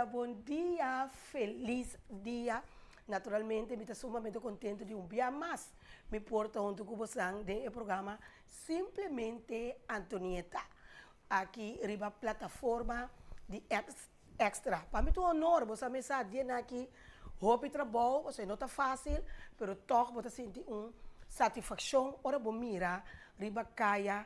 dia, bon dia, felis dia. Naturalmente mi ta sumamente contento di un bia mas mi por ta hunto cu bosan den e programa Simplemente Antonieta aki riba plataforma di Extra. Pa mi ta un honor, bo sa mi sa dianan aki hopi trabou, pasobra no ta facil, pero tog bo ta sinti un satisfaccion ora bo mira riba caya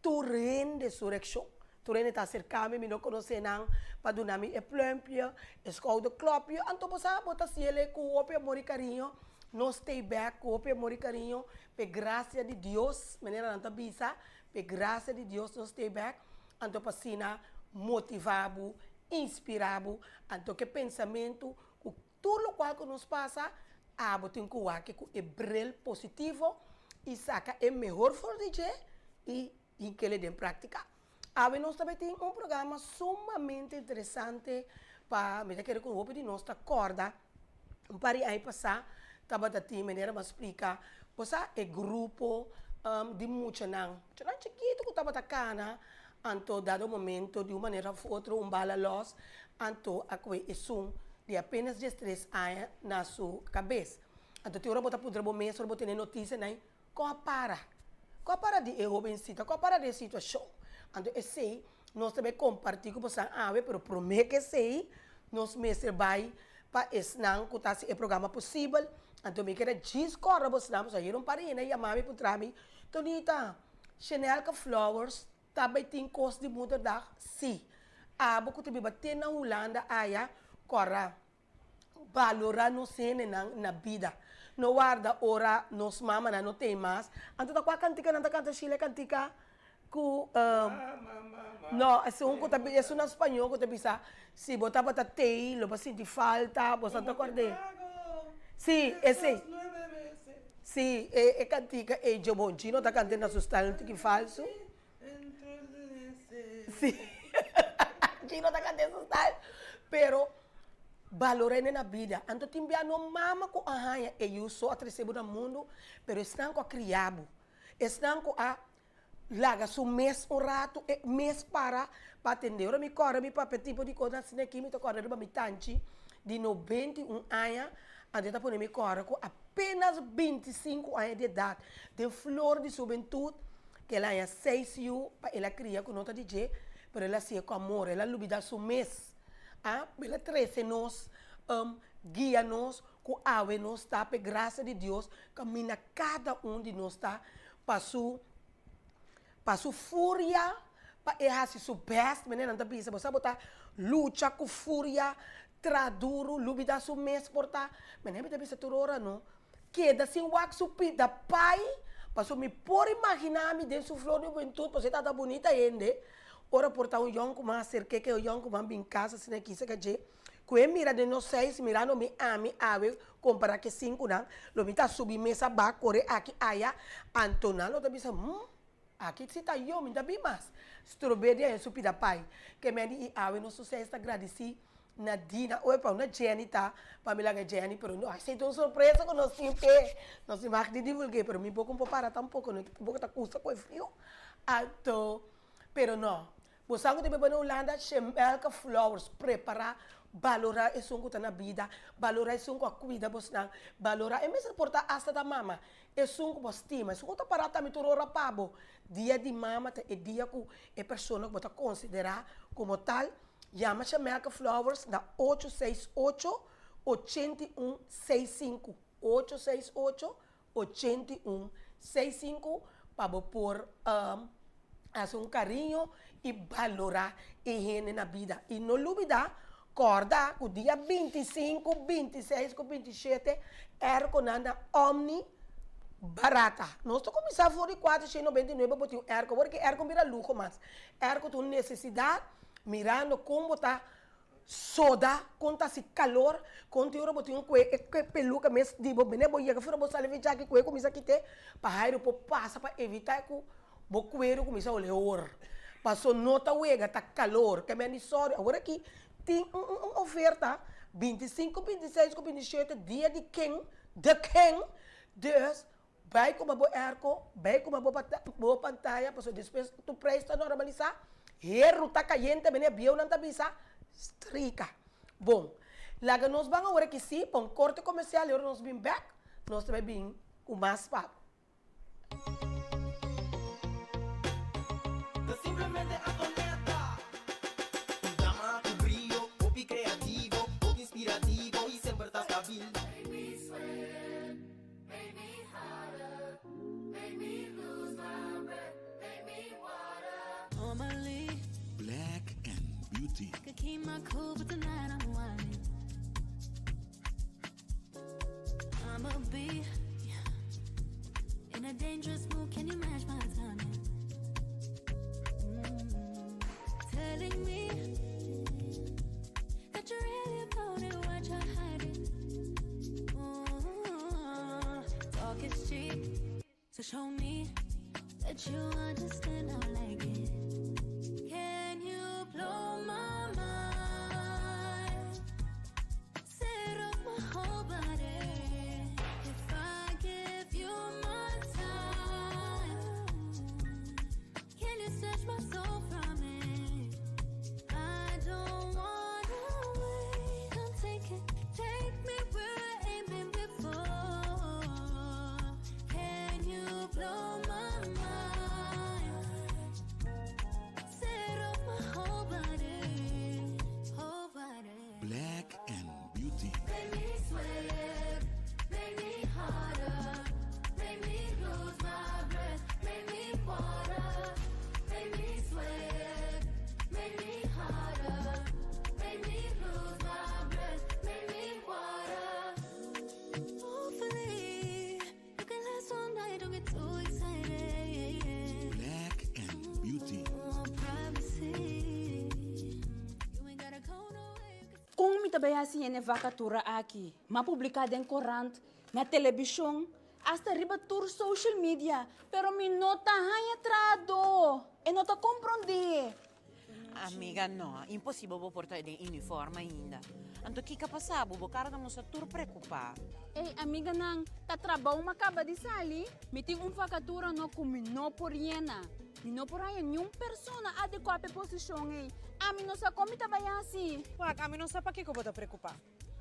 Tur hende su reaccion. Tur hende ta acerca mi, mi no conoce nan, pa duna mi e pluimpje, e schouderklopje. Anto bo sa, bo ta haciele cu hopi amor y cariño. Nos stay back cu hopi amor y cariño, p'e gracia di Dios, manera nan ta bisa, p'e gracia di Dios nos stay back. Anto pa asina motiva bo, inspira bo, anto cu e pensamento cu Tur lokual ku nos pasa, abo tin ku wak ku e bril positivo i saka e mehor for di dje i hink'el den práktika. Awe nos ta bai tin un programa sumamente interesante pa mi ta kere ku hopi di nos ta kòrda un par di aña pasá tabata tin manera bo a splika bo sa e grupo di muchanan, muchanan chikitu ku tabata kana Anto dado momento di un manera of otro un bala los, anto a koe esun di apenas diestres aña na su kabes. Anto tin ora bo ta puntra bo mes ora bo tene noticia nai, kon a para? Kon a para di e hobencita? Kon a para di e situacion? Anto esey nos ta bay comparti cu bosan awe, pero prome cu esey nos mester bay pa esnan cu ta haci e programa posibel. Anto mi keda djis corda bosnan, pasobra ayer un par di hende a yama mi puntra mi, Tonita, Shenelka Flowers ta bay tin cos di moederdag? Si. Abo cu ta biba te na Hulanda aya, cora balora nos hendenan na bida. No warda ora nos mamanan no tey mas. Anto ta cua cantica nan ta canta Sheila? E cantica cu no, esun cu ta esun na spañol cu ta bisa si bo tabata tey lo bo a sinti falta, bo sa ta cord'e? Si, esey. Sí, e e kantika ei djo bon. Chino ta kant'e na su style un tiki falsu. Sí, Chino ta kant'e su style. Pero balora hende na bida. Anto tin bia no mama ku a haña e yu so a trese bo na mundu, pero esnan ku a kria bo, esnan ku a Laga su mes un ratu, e mes para pa atendé. Ora mi kòrda mi papia tipo di kosnan asina aki, mi ta kòrda riba mi tanchi di 91 aña, anto e ta pone mi kòrda ku apenas 25 aña di edat, den flor di su hubentut, ku el a haña seis yu pa el a kria ku no ta di dje, pero el a hasié ku amor, el a lubidá su mes, a, el a trese nos, guia nos ku awe nos ta p'e grasia di Dios kaminda kada un di nos ta pa su pa su furia pa e hasi su best manera nan ta bisa bo sa bo ta lucha ku furia tra duru lubida su mes por ta manera mi ta bisa tur ora no keda sin wak su pida pai pasobra mi por imagina mi den su flor di hubentud pasobra e tabata bunita hende ora por ta un yònkuman aserk'é ke yònkuman bin kas asina kisa ka dje. Ku e mira den nos seis, mirando mi ami awe kompara ku e sinkunan, lo mi ta subi mesa ba kore aki aya, anto nan lo ta bisa, Hm, aki si ta yo, mi ta bin mas. Strobé di haña su pida pai. Ke mende i awe nos tur seis ta gradisí na Dina, oe pa una Jenny ta, pa mi laga Jenny, pero no, esei ta un sorpresa ku nos tin p'e, nos tin mag di divulg'é, pero mi boka un por para tampoko, no boka ta kusa ku e friu. Anto, pero no, Bo sa ku ta biba na Hulanda, Shemelka Flowers prepara, balora esun ku ta na bida, balora esun ku a kuida bosnan, balora e mester por ta asta ta mama, esun ku bo stima, esun ku ta para tambe tur ora pa bo. Dia di mama ta e dia ku e persona ku bo ta konsidera komo tal, yama Shemelka Flowers na ocho seis ocho, 81 65, ocho seis ocho, 81 65 pa bo por hasi un cariño y balora e hende na bida y no lubida corda cu dia 25, 26 cu 27 airconan na Omni barata nos ta cuminsa for di 499 bo tin un airco awor ki airco bira luho mas airco ta un necesidad mirando con bo ta Soda kon ta hasi kalor, kon tin ora bo tin un kue e kue peluka mes di bo bene bo yega fora bo sali fe djaki kue kuminsa kite pa hairu por pasa pa evita ku bo kueru kuminsa hole hor paso no ta wega ta kalor ke men di sorry awor aki tin un un oferta 25, 26 ku 27 dia di ken de ken dus Bai kuma bo airco, bai kuma bo bo pantaya pasobra despues tur prijs ta normalisa, heru ta cayente mene bieunan ta bisa strika. Bon, laga nos ban awor aki sí pa un korte komersial i ora nos bin bèk nos ta bai bin ku mas pa bo. Ta simplemente Antonetta. Un dama ku brio, hopi kreativo, hopi inspirativo i semper ta stabil. Make me sweat, make me hotter, make me lose my breath, make me water. Normally, Black and Beauty. I could keep my cool, but tonight I'm whining. I'ma be in a dangerous mood. Can you match my timing? Telling me that you're really about it, what you're hiding. Ooh, talk is cheap, so show me that you understand. I like it. Can you blow my mind? Set off my whole body. If I give you my time, can you snatch my soul from it? I don't wanna wait. Come take it, take me where I ain't been before. Can you blow my mind? Set off my whole body, whole body. Black and Beauty. Make me sweat, make me hotter, make me lose my breath, make me water, make me sweat, make me hotter, make me lose my breath, make me water. Hopefully, you can last all night, don't get too excited. Black and Beauty. Want privacy. You ain't gotta go nowhere. You can Kon mi ta bai hasi e vakatura aki? M'a publiká den korant, na televishon, hasta riba tur social media, pero mi no ta haña trahadó. E no ta komprondé. Amiga, no. Imposibel bo por ta den uniform ainda. Anto, kiko a pasa? Bo kara ta mustra tur preokupá. Ei, amiganan, ta trabou m'a kaba di sali. Mi tin un vakatura no ku mi no por yena. Mi no por haña ningun persona adekuá pa e posishon ei. Ami no sa kon mi ta bai hasi. Wak, ami no sa pakiko bo ta preokupá.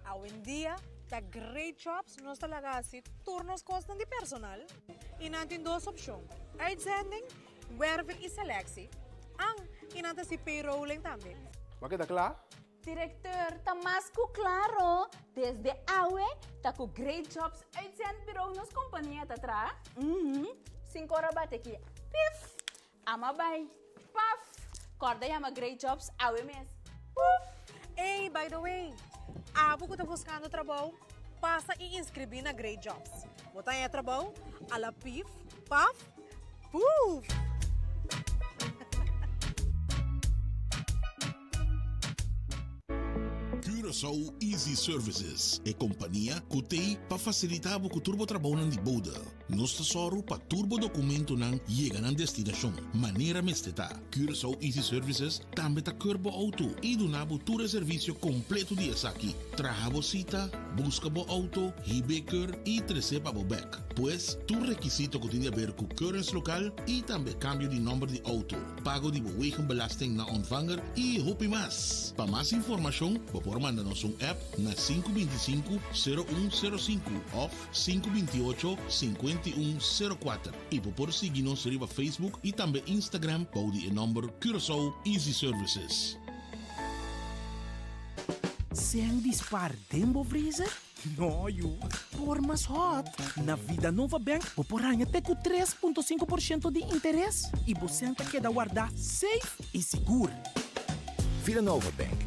Awendia, ta Great Jobs nos ta laga hasi tur nos kosnan di personal. I nan tin dos opshon. Uitzending, werving i selectie. An, i nan ta hasi payrolling tambe. Bo a keda kla? Direktor, ta mas ku klaro. Desde awe, ta ku Great Jobs Uitzendbureau nos kompania ta traha. 5 or a bati aki. Pif! Ami a bai. Paf! Kòrda yama Great Jobs awe mes. Puf! Hey, by the way, abo ku ta buskando trabou, pasa i inskribí na Great Jobs. Bo ta haña trabou, ala pif, paf, puf! Curaçao Easy Services, e kompania ku t'ei pa fasilitá bo ku tur bo trabounan di bode. Nos ta sòru pa tur bo dokumentonan yega nan destinashon manera mester ta. Curaçao Easy Services tambe ta keur bo outo i duna bo tur e servisio kompleto di esaki. Traha bo sita, buska bo outo, hib'é keur i tres'é pa bo bèk. Pues, tur rekisito ku tin di aber ku keuringslokaal i tambe kambio di nòmber di outo, pago di bo wegenbelasting na ontvanger i hopi mas. Pa mas informashon bo por manda nos un app na 525 0105 òf 528 5104 i bo por sigui nos riba Facebook i tambe Instagram bou di e nòmber Curaçao Easy Services. Sèn di spar den bo freezer? No, yu. Por mas hot. Na Vidanova Bank bo por haña te ku 3.5% di interes i bo sèn ta keda wardá safe i sigur. Vidanova Bank,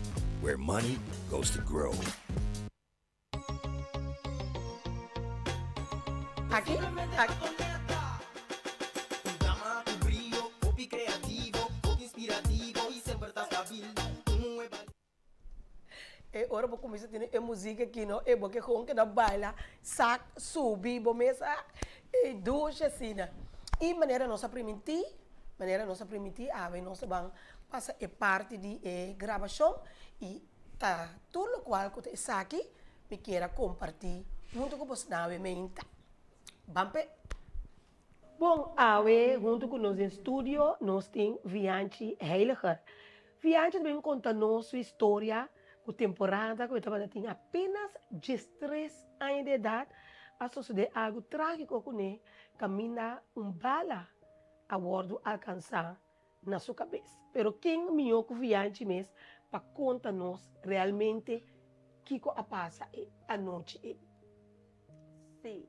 where money goes to grow. Aki, aki. Un dama ku brio, hopi kreativo, hopi inspirativo i semper ta stabil. Un muhé E ora bo kuminsá tene e muzik aki no, e bo ke gewoon keda baila, sak, subi bo mesa, e dushi asina. I manera nos a primintí, manera nos a primintí awe nos ta ban pasa e parti di e grabashon i ta tur lokual ku ta esaki mi kier a kompartí huntu ku bosnan awe meinta. Ban p'e. Bon, awe huntu ku nos den studio nos tin Vianchi Heiliger. Vianchi ta bin konta nos su historia. Ku temporada ku e tabata tin apenas diestres aña di edat, a sosodé algu trágiko kuné kaminda un bala a wòrdu alkansá na su kabes. Pero ken mihó ku Vianchi mes pa konta nos realmente kiko a pasa e anochi ei? Sí.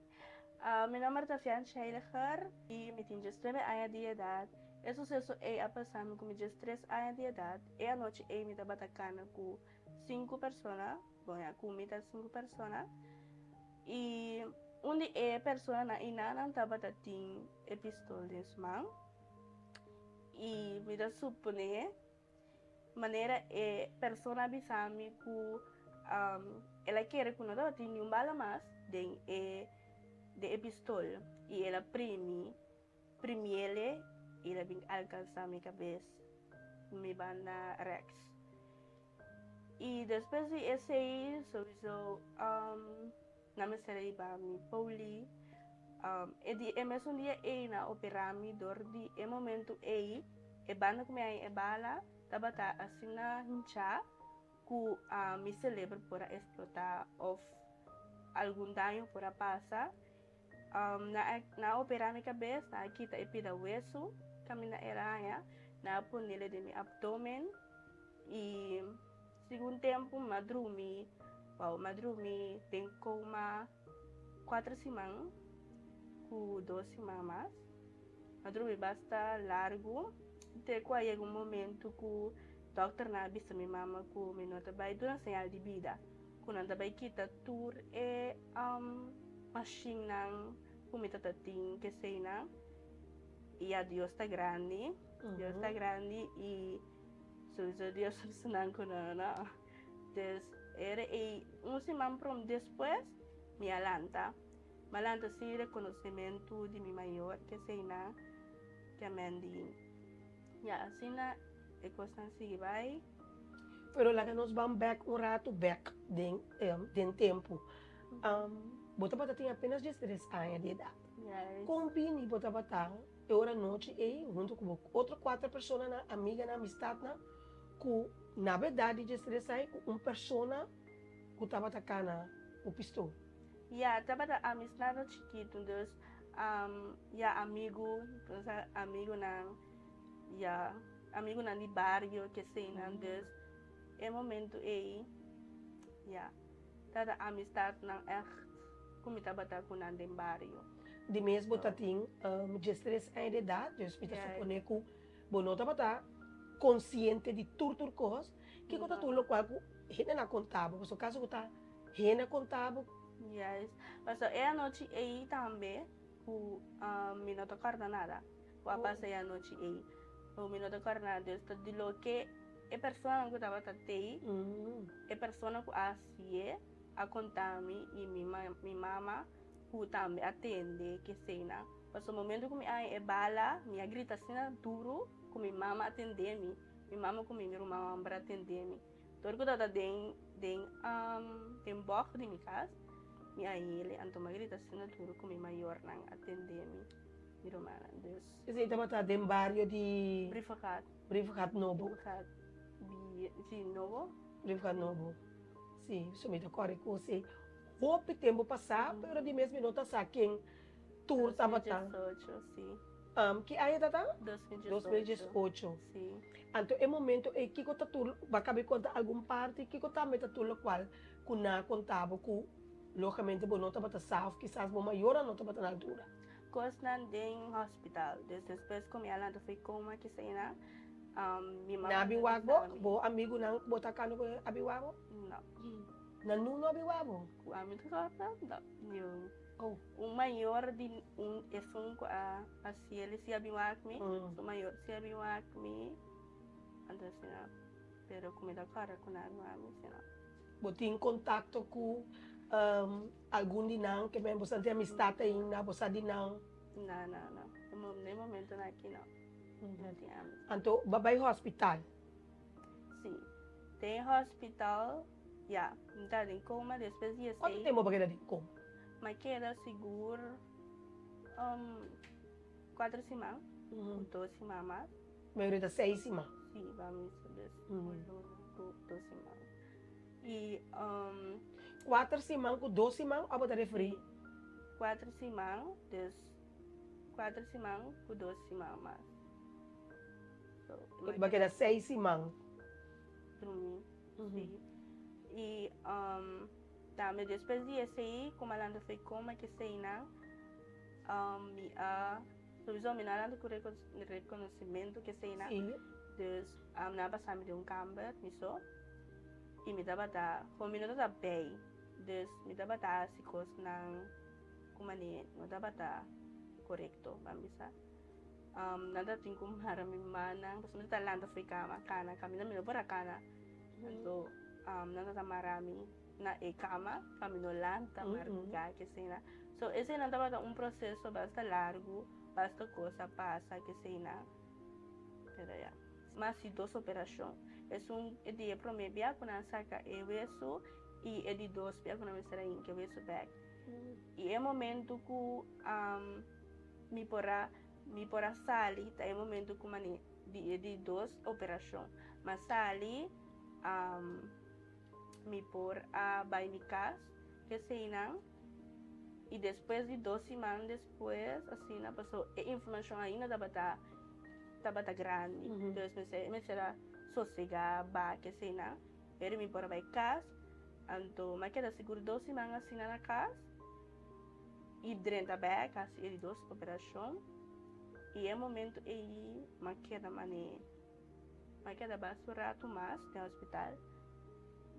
Mi nomber ta Vianchi Heiliger i mi tin diesnuebe aña di edat. E suseso ei a pasa mi ku mi diestres aña di edat. E anochi ei mi tabata kana ku sinku persona, bon ya ku mi ta sinku persona, i un di e personanan einanan tabata tin e pistol den su man, i mi ta suponé manera e persona a bisa mi ku el a kere ku no tabatin niun bala mas den e den e pistol i el a primi. Primiele i el a bin alkansá mi kabes ku mi banda rèks. I despues di esei souiso nan mester a hiba mi pouli. E di e mesun dia ei nan a operá mi dor di e momentu ei e banda ku mi a haña e bala tabata asina hinchá ku mi selebro por a eksplotá òf algun daño por a pasa. Nan a operá mi kabes, nan a kita e pida wesu kaminda e raña, nan a ponele den mi abdomen i segun tempu mi a drumi, wou, mi a drumi den koma kuater siman ku dos siman mas. Mi a drumi basta largu te ku a yega un momentu ku dòkternan a bisa mi mama ku mi no ta bai duna señal di bida. Ku nan ta bai kita tur e mashinnan ku mi ta ta tin keseinan. I ya Dios ta grandi, Dios ta grandi i souiso Dios a bisa nan ku no no. Dus era ei un siman prom despues mi a lanta. Mi a lanta sin rekonosementu di mi mayor keseinan ke a mendi. Ya asina e kosnan sigui bai. Pero laga nos ban bek un ratu bek den den tempu. Bo tabata tin apenas diestres aña di edat. Kon bini bo tabata e ora nochi ei huntu ku bo otro kuater personanan, amiganan, amistatnan ku na bo edat di diestres aña ku un persona ku tabata kana ku pistol? Ya, tabata amistadnan chikitu, dus ya amigu, amigunan. Ya, amigunan di bario, keseinan, dus e momento ei, ya, tabata amistadnan ègt ku mi tabata ku nan den bario. Di mes bo ta tin diestres aña di edat, dus mi ta suponé ku bo no tabata konsiente di tur tur kos. Kiko ta tur lokual ku hende a konta bo? Pasobra kaso ku ta hende a konta bo. Juist, pasobra e anochi ei tambe ku mi no ta kòrda nada. Ku a pasa e anochi ei. Lo mi no ta kòrda nada. Dus ta di loke e personanan ku tabata tei, e persona ku a hasié a konta mi i mi mi mama ku tambe a tende keseinan. Pasobra momento ku mi a haña e bala, mi a grita asina duru ku mi mama a tende mi. Mi mama ku mi ruman hòmber a tende mi. Dor ku tabata den den den bòg di mi kas, mi a hele anto mi a grita asina duru ku mi mayornan a tende mi. Mi rumannan, dus. Esei tabata den bario di. Brievengat. Brievengat Nobo. Brievengat bi, si, Nobo. Brievengat Nobo. Si, so mi ta kòrda e kos ei. Hopi tempu pasá, pero di mes mi no ta sa ken tur tabata. 2018, si. Ki aña ta ta? 2018. 2018. Si. Anto e momento ei kiko ta tur, bo a kabi konta algun parti, kiko tambe ta tur lokual ku nan a konta bo ku logamente bo no tabata sa òf kisas bo mayornan no tabata na altura? Kosnan den hospital. Dus despues ku mi a lanta fo'i koma kisena, mi mama Nan a bin wak bo? Bo amigunan ku bo ta kando ku nan a bin wak bo? No. Nan no a bin wak bo? Ku ami ta kòrda? No. Niun. Oh. Un mayor di un esun ku a hasiel si a bin wak mi. Su mayor si a bin wak mi. Anto asina. Pero ku mi ta kòrda ku nan a bin wak mi si no. Bo tin kontakto ku algun di nan ke men bo sa tin amistat ainda, bo sa di nan? No, no, no. Den momentonan aki no. No tin amistat. Anto bo a bai hospital? Si. Den hospital, ya. Mi ta den koma despues di esei. Kuantu tempu bo a keda den koma? Mi a keda sigur kuater siman, dos siman mas. Mi a rita seis siman. Si, ba mi sa des un luna ku dos siman. I um. Kuater siman ku dos siman òf bo ta referí? Kuater siman, dus kuater siman ku dos siman mas. So, bo a keda seis siman. Drumí, si. I um tambe despues di esei, ku mi a lanta fo'i koma ku eseinan, um mi a souiso mi no a lanta ku rekonosimentu ku eseinan. Dus nan a pasa mi den un kamber mi so. I mi tabata, como mi no tabata bij, dus mi tabata hasi kosnan ku manera no tabata korekto, ban bisa. Nan tabatin ku mara mi mannan, pasobra mi tabata lanta for di kama, kana, kaminda mi no por a kana. Anto nan tabata mara mi na e kama pa mi no lanta marga, keseinan. So eseinan tabata un proseso basta largu, basta kos a pasa, keseinan. Pero ya. Mas di dos operashon. Esun e di e promé bia ku nan saka e wesu i e di dos bia ku nan mester a hinka e wesu bèk. I e momentu ku mi por a mi por a sali ta e momentu ku mane di e di dos operashon. M'a sali mi por a bai mi kas keseinan i despues di dos siman despues asina paso e inflamashon ainda tabata tabata grandi entonces mester mester a sosega baki asina pero mi por a bai cas anto mi a keda sigur dos siman asina na cas y drenta bek haci e di dos operacion y e momento ey mi a keda mane mi a keda basta un rato mas den hospital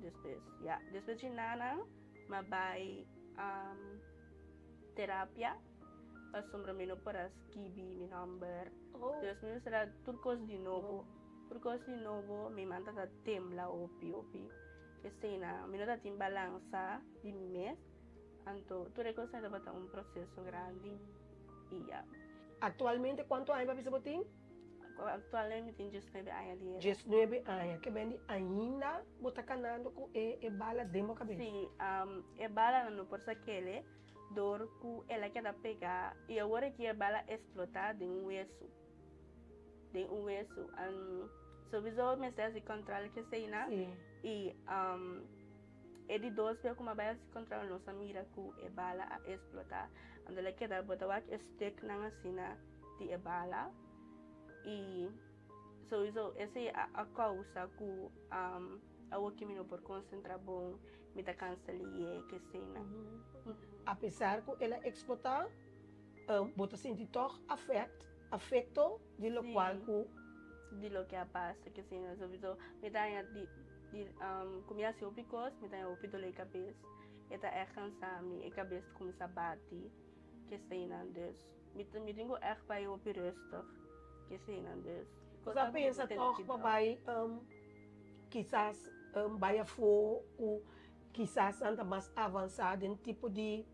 despues ya despues di nana mi a bai terapia. Pasobra mi no por a skibi mi nomber. Dus mi mester a tur kos di nobo. Tur kos di nobo, mi man tabata tembla hopi hopi. Esei nan, mi no tabatin balansa di mi mes. Anto tur e kosnan tabata un proseso grandi i ya. Aktualmente kuantu aña pa bisa bo tin? Aktualmente mi tin diesnuebe aña di edat. Diesnuebe aña. Ke ben di ainda bo ta kanando ku e bala den bo kabes? Si, e balanan no por sak'el. Dor ku el a keda pegá i awor aki e bala eksplotá den un wesu. Den un wesu. Souiso mester hasi kòntròl keseinan. I e di dos bia ku mi a bai hasi kòntròl nos a mira ku e bala a eksplotá. Anto el a keda bo ta wak e stuknan asina di e bala i souiso esei a kousa ku awor ki mi no por konsentrá bon. Mi ta cansa lié keseinan. Apesar cu el a explota, bo ta sinti toch afect, afecto di locual cu. Di loke a pasa keseinan. Sowieso mi ta haña di di cu mi haci hopi cos, mi ta haña hopi dolor di cabes. E ta echt cansa mi, e cabes ta cuminsa bati keseinan. Dus mi ta mi tin cu echt bai hopi rustig keseinan. Dus. Bo ta pensa toch pa bai Kisas bai afó ku kisas nan ta mas avansá den tipo di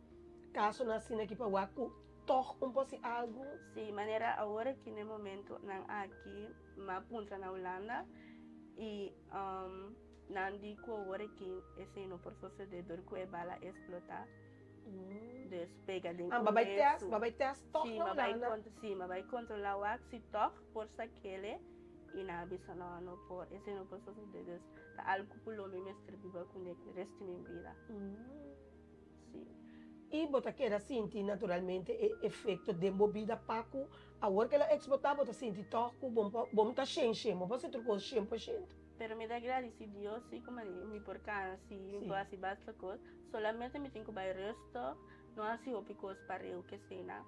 kasonan asina ki pa wak ku tòg un por hasi algu. Sí, manera awor aki na e momentonan aki mi a puntra na Hulanda i nan di ku awor aki esei no por sosodé dor ku e bala eksplotá. Dus pega den un bai tèst, bo a bai tèst tòg na Hulanda? Sí, mi a bai kontrolá wak si tòg por sak'é. I nan a bisa, No, no por, esei no por sosodé. Dus ta algu ku lo mi mester biba kuné restu di mi bida. Sí. I bo ta keda sinti naturalmente e efekto den bo bida pa ku awor ku el a eksplotá bo ta sinti tòg ku bo bo ta shen shen, bo por hasi tur kos 100%. Pero mi ta gradisí Dios sí ku mi por kana sí, mi por hasi basta kos. Solamente mi tin ku bai rùstig, no hasi hopi kos pareu keseinan.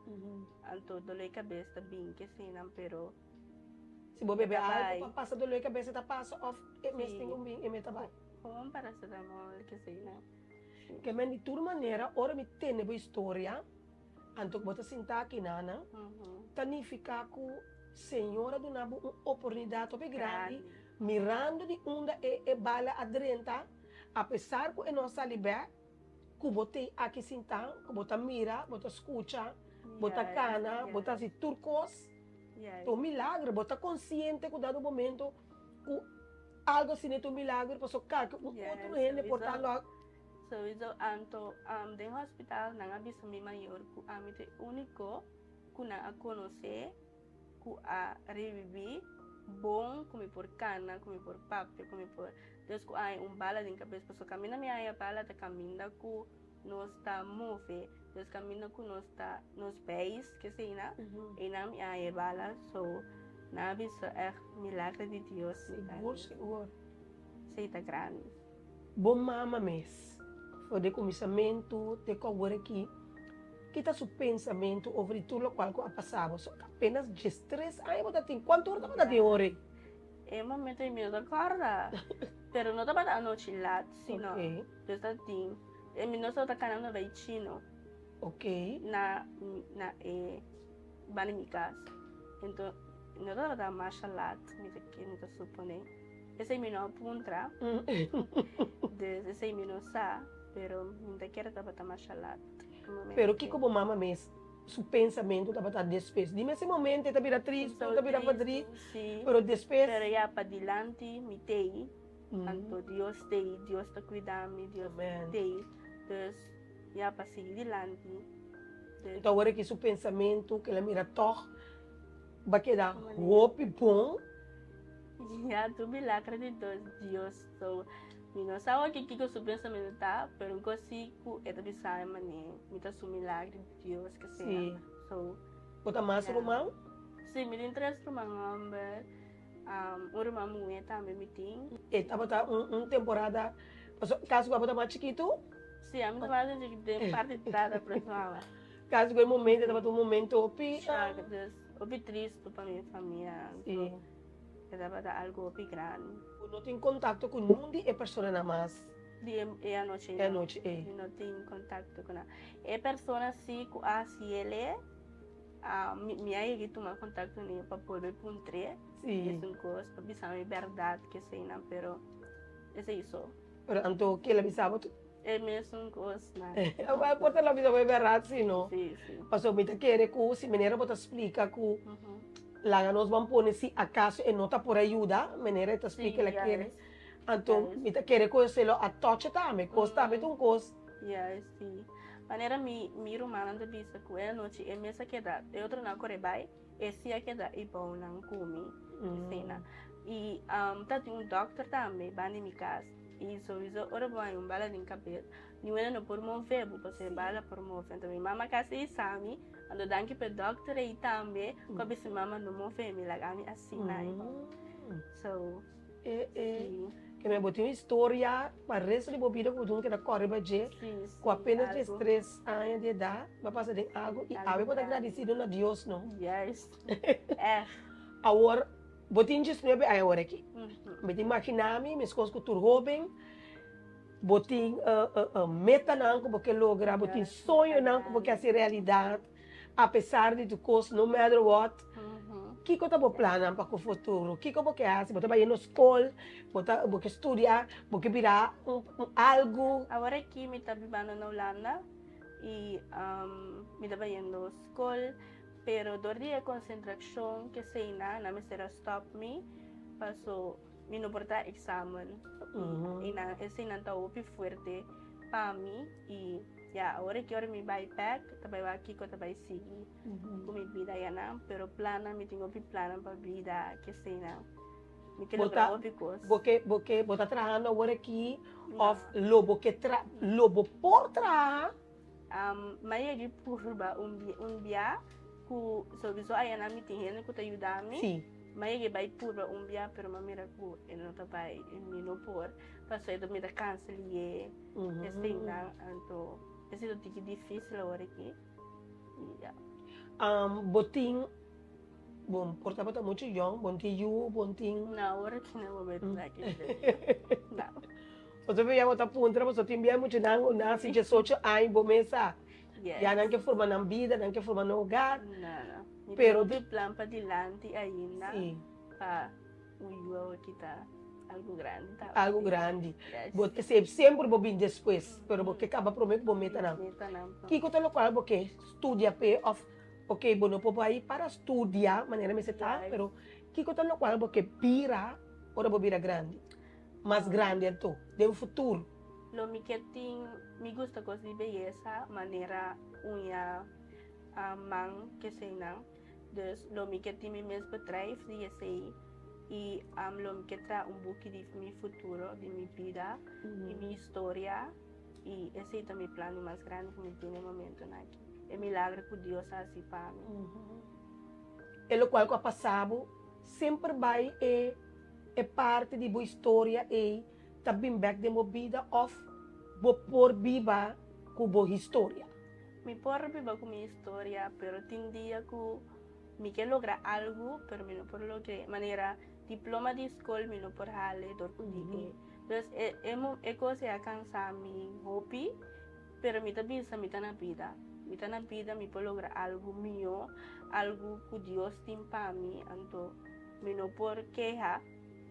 Anto doló di kabes ta bin keseinan, pero. Si bo bebe algo pa pasa dolor di cabeza ta pasa of e mes tin un bin e mes ta bai. Gewoon paracetamol kesey nan. Ke men di tur manera ora mi tende bo historia anto ku bo ta sinta aki nana ta nifica ku Señor a duna bo un oportunidad hopi grandi mirando di unda e e bala a drenta apesar ku e no a sali bek ku bo tin aki sinta ku bo ta mira bo ta skucha bo ta kana bo ta hasi tur kos. Ta un milagro, bo ta konsiente ku dado momento ku algo asina ta un milagro pasobra kalke un otro hende por ta lo a. Souiso anto den hospital nan a bisa mi mayor ku ami ta e uniko ku nan a konosé ku a reviví bon, ku mi por kana, ku mi por papia, ku mi por. Dus ku a haña un bala den kabes pasobra kaminda mi a haña bala ta kaminda ku nos ta move, dus kaminda ku nos ta nos beis kesei-na, einan mi a haña e bala, so nan a bisa ègt milagro di Dios. Sigur sigur. Esei ta grandi. Bo mama mes, for di kuminsamentu te ku awor aki, ki ta su pensamentu over di tur lokual ku a pasa bo? So apenas diestres aña bo ta tin, kuantu ora tabata tin ora ei? E momento ei mi no ta kòrda, pero no tabata anochi lat, sino yo ta tin, e mi no tabata kanando bai chino. Na na e banda di mi kas, enton no tabata masha lat mi ta mi ta supone, esei mi no a puntra, dus esei mi no sa, pero mi ta kere tabata masha lat e momento. Pero kiko bo mama mes su pensamentu tabata despues? Di mes e momento e ta bira tristu, e ta bira verdriet, pero despues. Pero ya padilanti mi t'ei, anto Dios t'ei, Dios ta cuida mi, Dios t'ei, dus ya pa sigui dilanti. Anto awor aki su pensamentu ku el a mira tòg ba keda hopi bon. Ya tur milagro di Dios, so Mi no sa awor kiko su pensamentu ta, pero un kos si ku e ta bisa mi manera mi ta su milagro di Dios ke sea. Sí. So, Bo ta mas ya. ruman? Sí, mi tin tres ruman hòmber, un ruman muhé tambe mi tin. E tabata un un temporada, pasobra kasi ku abo ta mas chikitu? Sí, ami ta mas chikitu den parti di tata pero su mama. Kasi ku e momento tabata un momento hopi. Shock, dus hopi tristu pa mi famia. Sí. E tabata algu hopi grandi. Bo no tin kontakto ku nun di e personanan mas? Di e anochi ei. E anochi ei. Mi no tin kontakto ku nan. E persona si ku a hasi el'e, mi a yega tuma kontakto ku ne pa bolbe puntr'é. Si. Esun kos, pa bisa mi bèrdat keseinan, pero esei so. Pero anto ke el a bisa bo? E mesun kosnan. Awel por ta lo bisa bo e bèrdat si no. Si, si. Pasobra mi ta kere ku si manera bo ta splika ku laga nos ban pone si akaso e no ta por a yuda, manera e ta splika el a kere. Anto mi ta kere ku esei lo a tocha tambe, kos tambe ta un kos. Juist, si. Manera mi mi rumannan ta bisa ku e anochi e mes a keda, e otronan a kore bai, e si a keda i bounan ku mi, asina. I ta tin un dòkter tambe banda di mi kas. I souiso ora bo haña un bala den kabes, niun no por move bo, pasobra e bala por move. Anto mi mama kasi i sa mi, anto danki pa e dòkter ei tambe ku a bisa mi mama no move mi, laga mi asina. So, si. Ke men bo tin un historia pa resto di bo bida ku bo tin ku keda kòrda riba dje, ku apenas diestres aña di edat bo a pasa den algu i awe bo ta gradisido na Dios no. Juist, ègt. Awor Bo tin diesnuebe aña awor aki. Mi ta imaginá mi, meskos ku tur hóben, bo tin metanan ku bo ke logra, bo tin soñonan ku bo ke hasi realidat, apesar di tur kos, no matter what. Kiko ta bo plannan pa ku futuro? Kiko bo ke hasi? Bo ta bai yendo skol? Bo ta bo ke studia? Bo ke bira un algu? Awor aki mi ta bibando na Hulanda i mi ta bai yendo skol. Pero dor di e konsentrashon keseinan nan mester a stòp mi paso mi no por ta eksamen i nan eseinan ta hopi fuerte pa mi i ya awor aki ora mi bai bèk ta bai wak kiko ta bai sigui ku mi bida ayanan pero plannan mi tin hopi plannan pa bida keseinan mi ke logra hopi kos. Bo ke bo ke bo ta trahando awor aki òf lo bo ke tra lo bo por traha? Mi a yega purba un bia ku souiso ayana mi tin hende ku ta yuda mi. Mi a yega bai purba un bia pero mi a mira ku e no ta bai mi no por pasobra mi ta kansa lié eseinan anto esei ta un tiki difisil awor aki ya. Bo tin bon por tabata muchu yòn bo tin yu bo tin. No awor aki no bo ta aki no. Pasobra ya bo ta puntra pasobra tin bia muchanan ku nasi diesocho aña bo mes sa. Yes. Ya nan ke forma nan bida, nan ke forma nan hogar. No, no. Mi Pero tin hopi plan pa dilanti ainda. Sí. Pa un yu awor ki ta algu grandi ta. Algu grandi. Yes. Bo esei semper bo bin despues, pero bo ke kaba prome ku bo metanan. Metanan. Kiko ta lokual bo ke studia p'e òf ok bo no por bai para studia manera mester ta, Yes. pero kiko ta lokual bo ke bira ora bo bira grandi? Mas grandi anto, den futuro. Lo mi ke tin, mi gusta kos di beyesa, manera uña, man, keseinan. Dus lo mi ke tin mi mes bedrijf di esei. I lo mi ke traha un buki di mi futuro, di mi bida, di mi historia. I esei ta mi plan di mas grandi ku mi tin na e momentonan aki. E milagro ku Dios a hasi pa mi. E lokual ku a pasa bo, semper bai e e parti di bo historia ei ta bin bek den bo bida òf bo por biba ku bo historia? Mi por biba ku mi historia, pero tin dia ku mi ke logra algu, pero mi no por logr'é. Manera diploma di skol mi no por hale dor ku di e. Dus e e e kos ei a kansa mi hopi, pero mi ta bisa mi ta na bida. Mi ta na bida, mi por logra algu mihó, algu ku Dios tin pa mi, anto mi no por keha.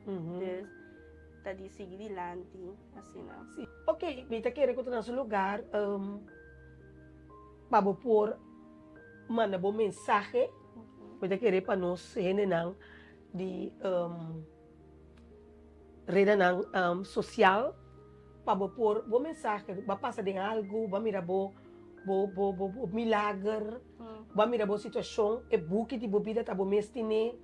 Dus ta di sigui dilanti asina. Sí. Ok, mi ta kere ku ta na su lugar pa bo por manda bo mensahe. Mi ta kere pa nos hendenan di redanan sosial pa bo por bo mensahe bo a pasa den algu bo a mira bo bo bo bo milager bo a mira bo situashon e buki di bo bida ta bo mes tine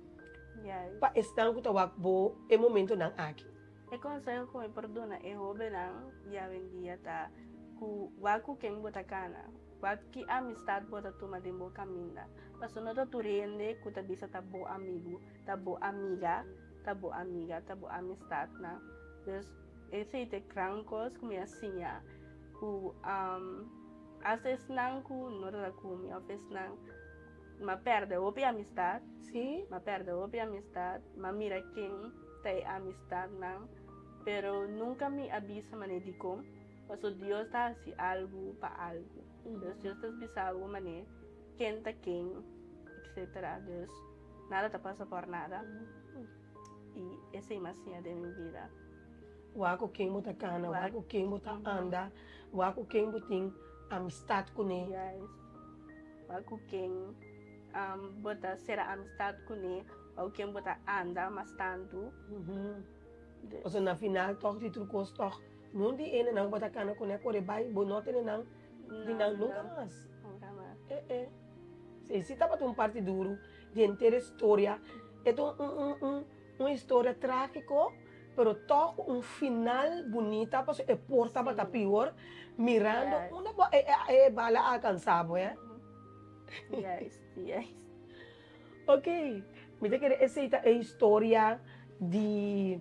pa esnan ku ta wak bo e momentonan aki. E konseho ku mi por duna e hóbennan di awendia ta ku wak ku ken bo ta kana, wak ki amistat bo ta tuma den bo kaminda. Pasobra no ta tur hende ku ta bisa ta bo amigu, ta bo amiga, ta bo amiga, ta bo amistatnan. Dus esei ta e gran kos ku mi a siña ku asta esnan ku no ta ta ku mi òf esnan M'a pèrdè hopi amistat. Sí. M'a pèrdè hopi amistat. M'a mira ken ta e amistatnan, pero nunka mi a bisa manera dikon, pasobra Dios ta hasi algu pa algu. Dus Dios ta bisa bo manera ken ta ken, etcetera. Dus nada ta pasa por nada. I esei m'a siña den mi bida. Wak ku ken bo ta kana, wak ku ken bo ta anda, wak ku ken bo tin amistat kuné. Juist. Wak ku ken bo ta sera amistat kuné, wak ku ken bo ta anda mas tantu. Pasobra na final tòg di tur kos tòg niun di e nan ku bo ta kana kuné a kore bai, bo no tene nan di nan nunka mas. Nunka mas. E e. Esei tabata un parti duru di henter e storia. E ta un un un historia trágiko. Pero tog un final bunita pasobra e por tabata pior mirando unda bo e bala a alcansa bo he. Juist, juist. Ok, mi ta kere esey ta e historia di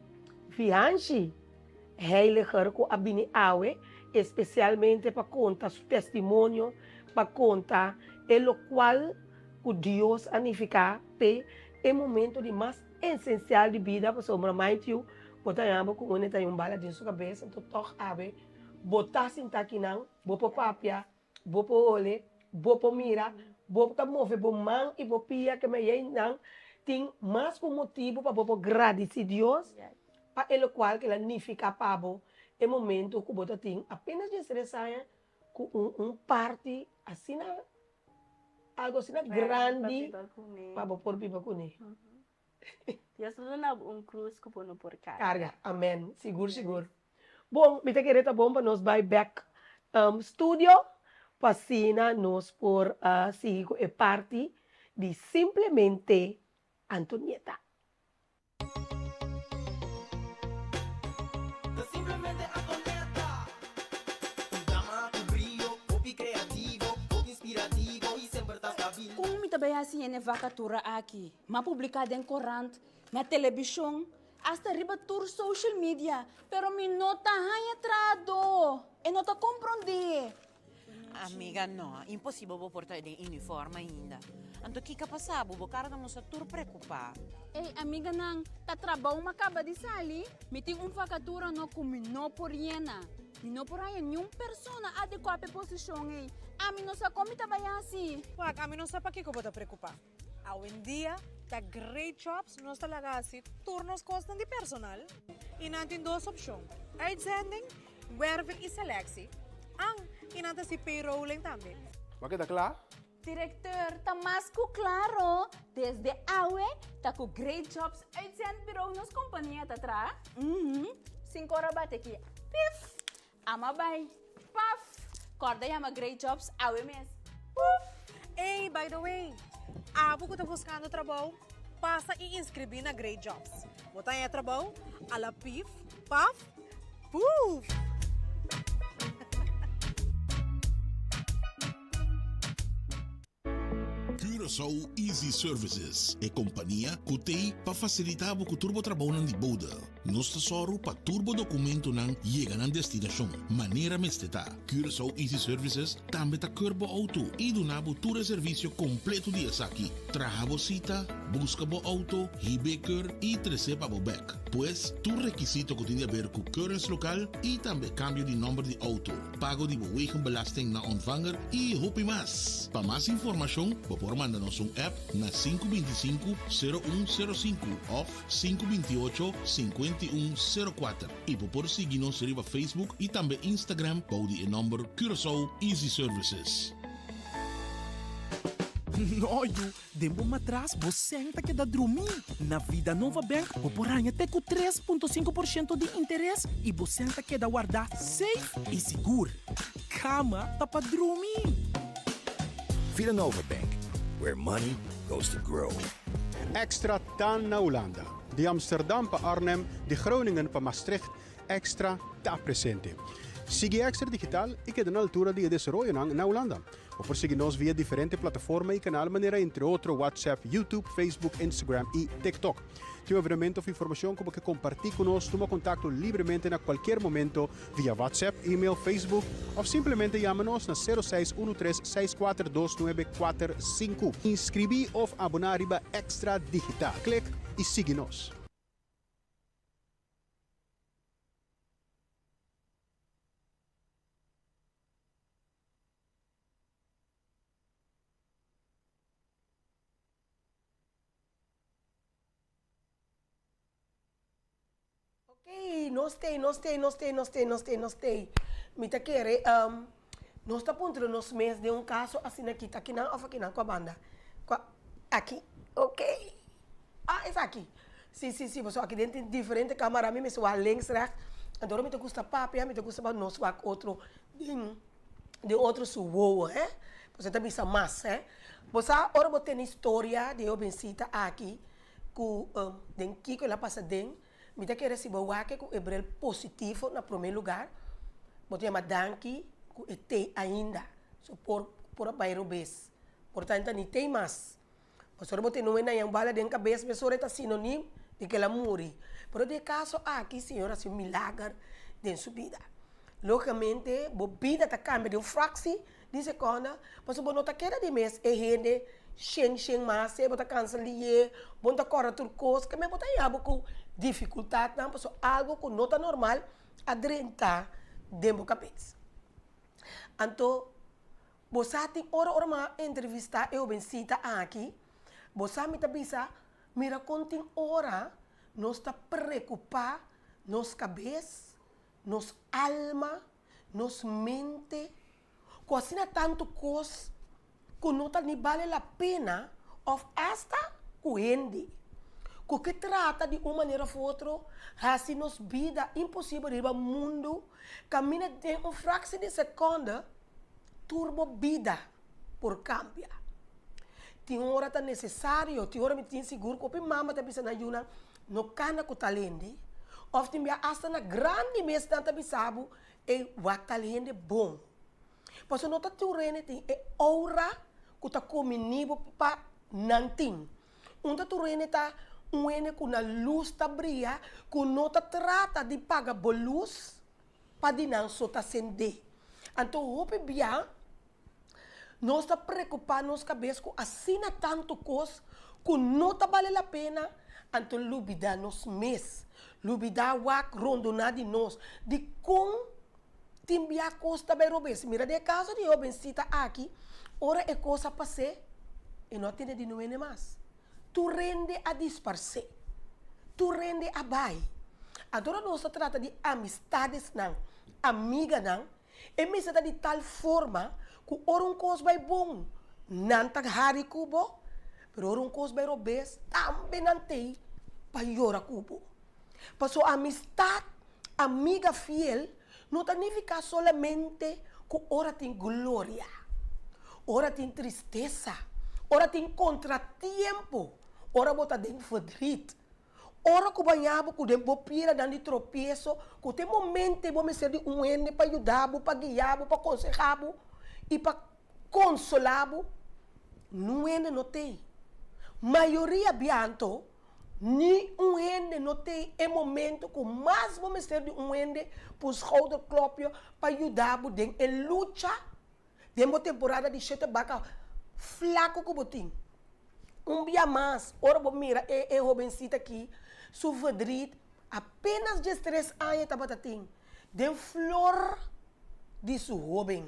Vianchi Heiliger cu a bini awe especialmente pa conta su testimonio, pa conta e locual cu Dios a nifica p'e e momento di mas Esensial di bida pasobra mind you bo ta yama ku un e ta un bala den su kabes anto tòg awe bo ta sinta akinan bo por papia bo por hole bo por mira bo ta move bo man i bo pia ke mei nan tin mas ku motibu pa bo por gradisi Dios pa e lokual ke la nifiká pa bo e momento ku bo ta tin apenas diestres aña ku un un parti asina Algo asina grandi pa bo por biba kuné. Dios ta duna bo un krus ku bo no por karga. Karga, amen. Sigur, sigur. Bon, mi ta kere ta bon pa nos bai bèk studio pa asina nos por sigui ku e parti di Simplemente Antonieta. Ta simplemente Antonieta. Un dama ku brio, hopi kreativo, hopi inspirativo i semper ta stabil. Kon mi ta bai hasi hende vakatura aki? M'a publiká den korant, na telebishon, asta riba tur social media, pero mi no ta haña trahadó. E no ta komprondé. Amiga, no, imposibel bo por ta den uniform ainda. Anto kiko a pasa bo? Bo kara ta mustra tur preokupá. Ey, amiganan, ta trabou m'a kaba di sali. Mi tin un vakatura no ku mi no por yena. Mi no por haña niun persona adekuá pa e posishon ey. Ami no sa kon mi ta bai hasi. Wak, ami no sa pakiko bo ta preokupá. Awendia ta Great Jobs nos ta laga hasi tur nos kosnan di personal i nan tin dos opshon, uitzending, werving i selectie. An, i nan ta hasi payrolling tambe. Bo a keda kla? Directeur, ta mas ku klaro, desde awe ta ku Great Jobs Uitzendbureau nos kompania ta traha. Uhum, sin kora bate ki, pif! Ama bai. Paf! Kòrda yama Great Jobs awe mes. Puf! Ey, by the way, abo ku ta buskando trabou, pasa i inskribí na Great Jobs. Bo ta haña trabou a la pif, paf, puf! Curaçao Easy Services, e kompania ku t'ei pa fasilitá bo ku tur bo trabounan di bode. Nos ta sòru pa tur bo dokumentonan yega nan destinashon manera mester ta. Curaçao Easy Services tambe ta keur bo outo i duna bo tur e servisio kompleto di esaki, traha bo sita, buska bo outo, hib'é keur i tres'é pa bo bèk. Pues, tur rekisito ku tin di aber ku keuringslokaal i tambe kambio di nòmber di outo. pago di bo wegenbelasting na ontvanger y hopi mas. Pa mas informacion bo por manda nos un app na 525 0105 of 528 5104 y bo por sigui nos riba Facebook y tambe Instagram bou di e nomber Curaçao Easy Services. No yu, Den bo matras bo sèn ta keda drumí. Na Vidanova Bank bo por haña te ku 3.5 por shento di interes i bo sèn ta keda wardá safe i sigur. Kama ta pa drumi! Vidanova Bank, where money goes to grow. Extra ta na Hulanda. Di Amsterdam pa Arnhem, di Groningen pa Maastricht, Extra ta presente. Sigui Extra Digital i keda na altura di e desaroyonan na Hulanda. Bo por sigui nos via diferente plataforma i kanal manera entre otro WhatsApp, YouTube, Facebook, Instagram i TikTok. Tin un evenemento of informashon ku bo ke kompartí ku nos, tuma kontakto libremente na kualkier momento via WhatsApp, email, Facebook of simplemente yama nos na 0613 642945. Inskribí of aboná riba Extra Digital. Klik i sigui nos. Ok, nos tei, nos tei, nos tei, nos tei, nos tei, nos tei. Mi ta kere, um, nos ta puntra nos mes den un kaso asina aki, ta kinan òf akinan? Kua banda? Kua, aki, ok. Ah, esaki. Si, si, si, pasobra aki den tin diferente kamara, mi mester wak links, rechts. Anto ora mi ta gusta papia, mi ta gusta pa nos wak otro den den otro su wowo, hè. Pasobra e ta bisa mas, hè. Bo sa ora bo tene historia di e hobencita aki ku den kiko el a pasa den, mi ta kere si bo wak ku e bril positivo na prome lugar, bo ta yama danki ku e tei ainda. So por por a bai robes. Por tanto ni tei mas. Pasobra bo tene un hende un bala den kabes mesora e ta sinonim di ke el a muri. Pero den e kaso aki Señor hasi un milager den su bida. Logicamente bo bida ta kambia den un fraksi di sekonda pasobra bo no ta keda di mes e hende shen shen mas bo ta kansa liye, bo no ta kòrda tur kos, keme bo ta haña bo ku difikultatnan pasobra algu ku no ta normal a drenta den bo kabes. Anto Bo sa tin ora ora mi a entrevistá e hobencita aki, bo sa mi ta bisa, mira kon tin ora nos ta preokupá nos kabes, nos alma, nos mente, ku asina tantu kos ku no ta ni bale la pena òf asta ku hende ku ke trata di un manera òf otro hasi nos bida imposibel riba mundu kaminda den un fraksie di sekonde tur bo bida por kambia. Tin ora ta nesesario, tin ora mi tin sigur ku hopi mama ta bisa nan yunan no kana ku tal hende òf tin bia asta na grandi mes nan ta bisa bo ey wak tal hende bon. Pasobra no ta tur hende tin e oura ku ta komini bo pa nan tin. Un ta tur hende ta un hende ku nan lus ta bria, ku no ta trata di paga bo lus pa di nan so ta sendé. Anto hopi bia nos ta preokupá nos kabes ku asina tantu kos ku no ta bale la pena, anto lubidá nos mes, lubidá wak rondoná di nos, dikon Tin bia kos ta bai robes. Mira den e kaso di e hobensita aki, ora e kos a pas'é, e no a tene di nuene mas. Tur hende a disparsé. Tur hende a bai. Anto ora nos ta trata di amistadesnan, amiganan, e mester ta di tal forma ku ora un kos bai bon, nan ta hari ku bo, pero ora un kos bai robes, tambe nan t'ei pa yora ku bo. Pasobra amistad Amiga fiel no ta nifiká solamente ku ora tin gloria, ora tin tristesa, ora tin kontratiempo, ora bo ta den verdriet. Ora ku baña bo ku den bo piedra di tropieso, ku te momento bo mester di un hende pa yuda bo, pa guia bo, pa konseha bo i pa konsolá bo, niun hende no t'ei. Mayoria bia anto, ni un hende no t'ei e momento ku mas bo mester di un hende pa un schouderklopje pa yuda bo den e lucha, den bo temporada di shete baka flaku ku bo tin. Un bia mas, ora bo mira e e hobensita aki, su verdriet, apenas diestres aña e tabata tin, den flor di su hoben,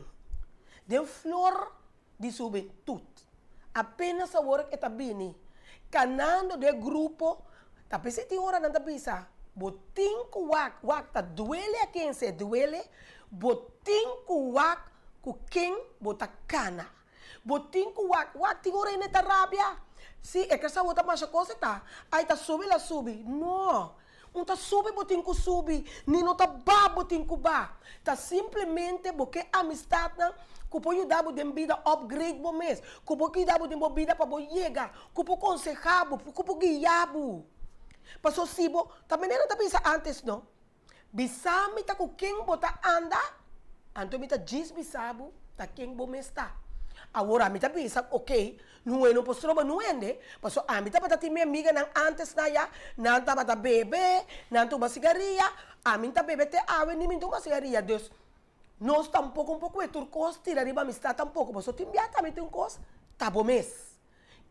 den flor di su hubentut. Apenas awor e ta bini, kanando den e grupo, ta p'esei tin ora nan ta bisa, bo tin ku wak, wak ta duele a ken se duele, bo tin ku wak ku ken bo ta kana. Bo tin ku wak, wak tin ora hende ta rabia. Si, e ke sa bo ta masha kos e ta, ai ta subi la subi. No, un ta subi bo tin ku subi, ni no ta ba bo tin ku ba. Ta simplemente bo ke amistatnan ku por yuda bo den bida upgrade bo mes, ku por yuda bo den bo bida pa bo yega, ku por konseha bo, ku por guia bo. Paso si bo, ta manera ta bisa antes no, Bisa mi ta ku ken bo ta anda, anto mi ta djis bisa bo ta ken bo mes ta. Awor ami ta bisa, ok, Noe no por stroba nu hende, pasobra ami tabata tin mi amiganan antes na ya, nan tabata bebe, nan tuma sigaria, ami ta bebe te awe ni mi tuma sigaria, dus nos tampoko por kue tur kos tira riba amistad tampoko, pasobra tin bia tambe tin kos ta bo mes.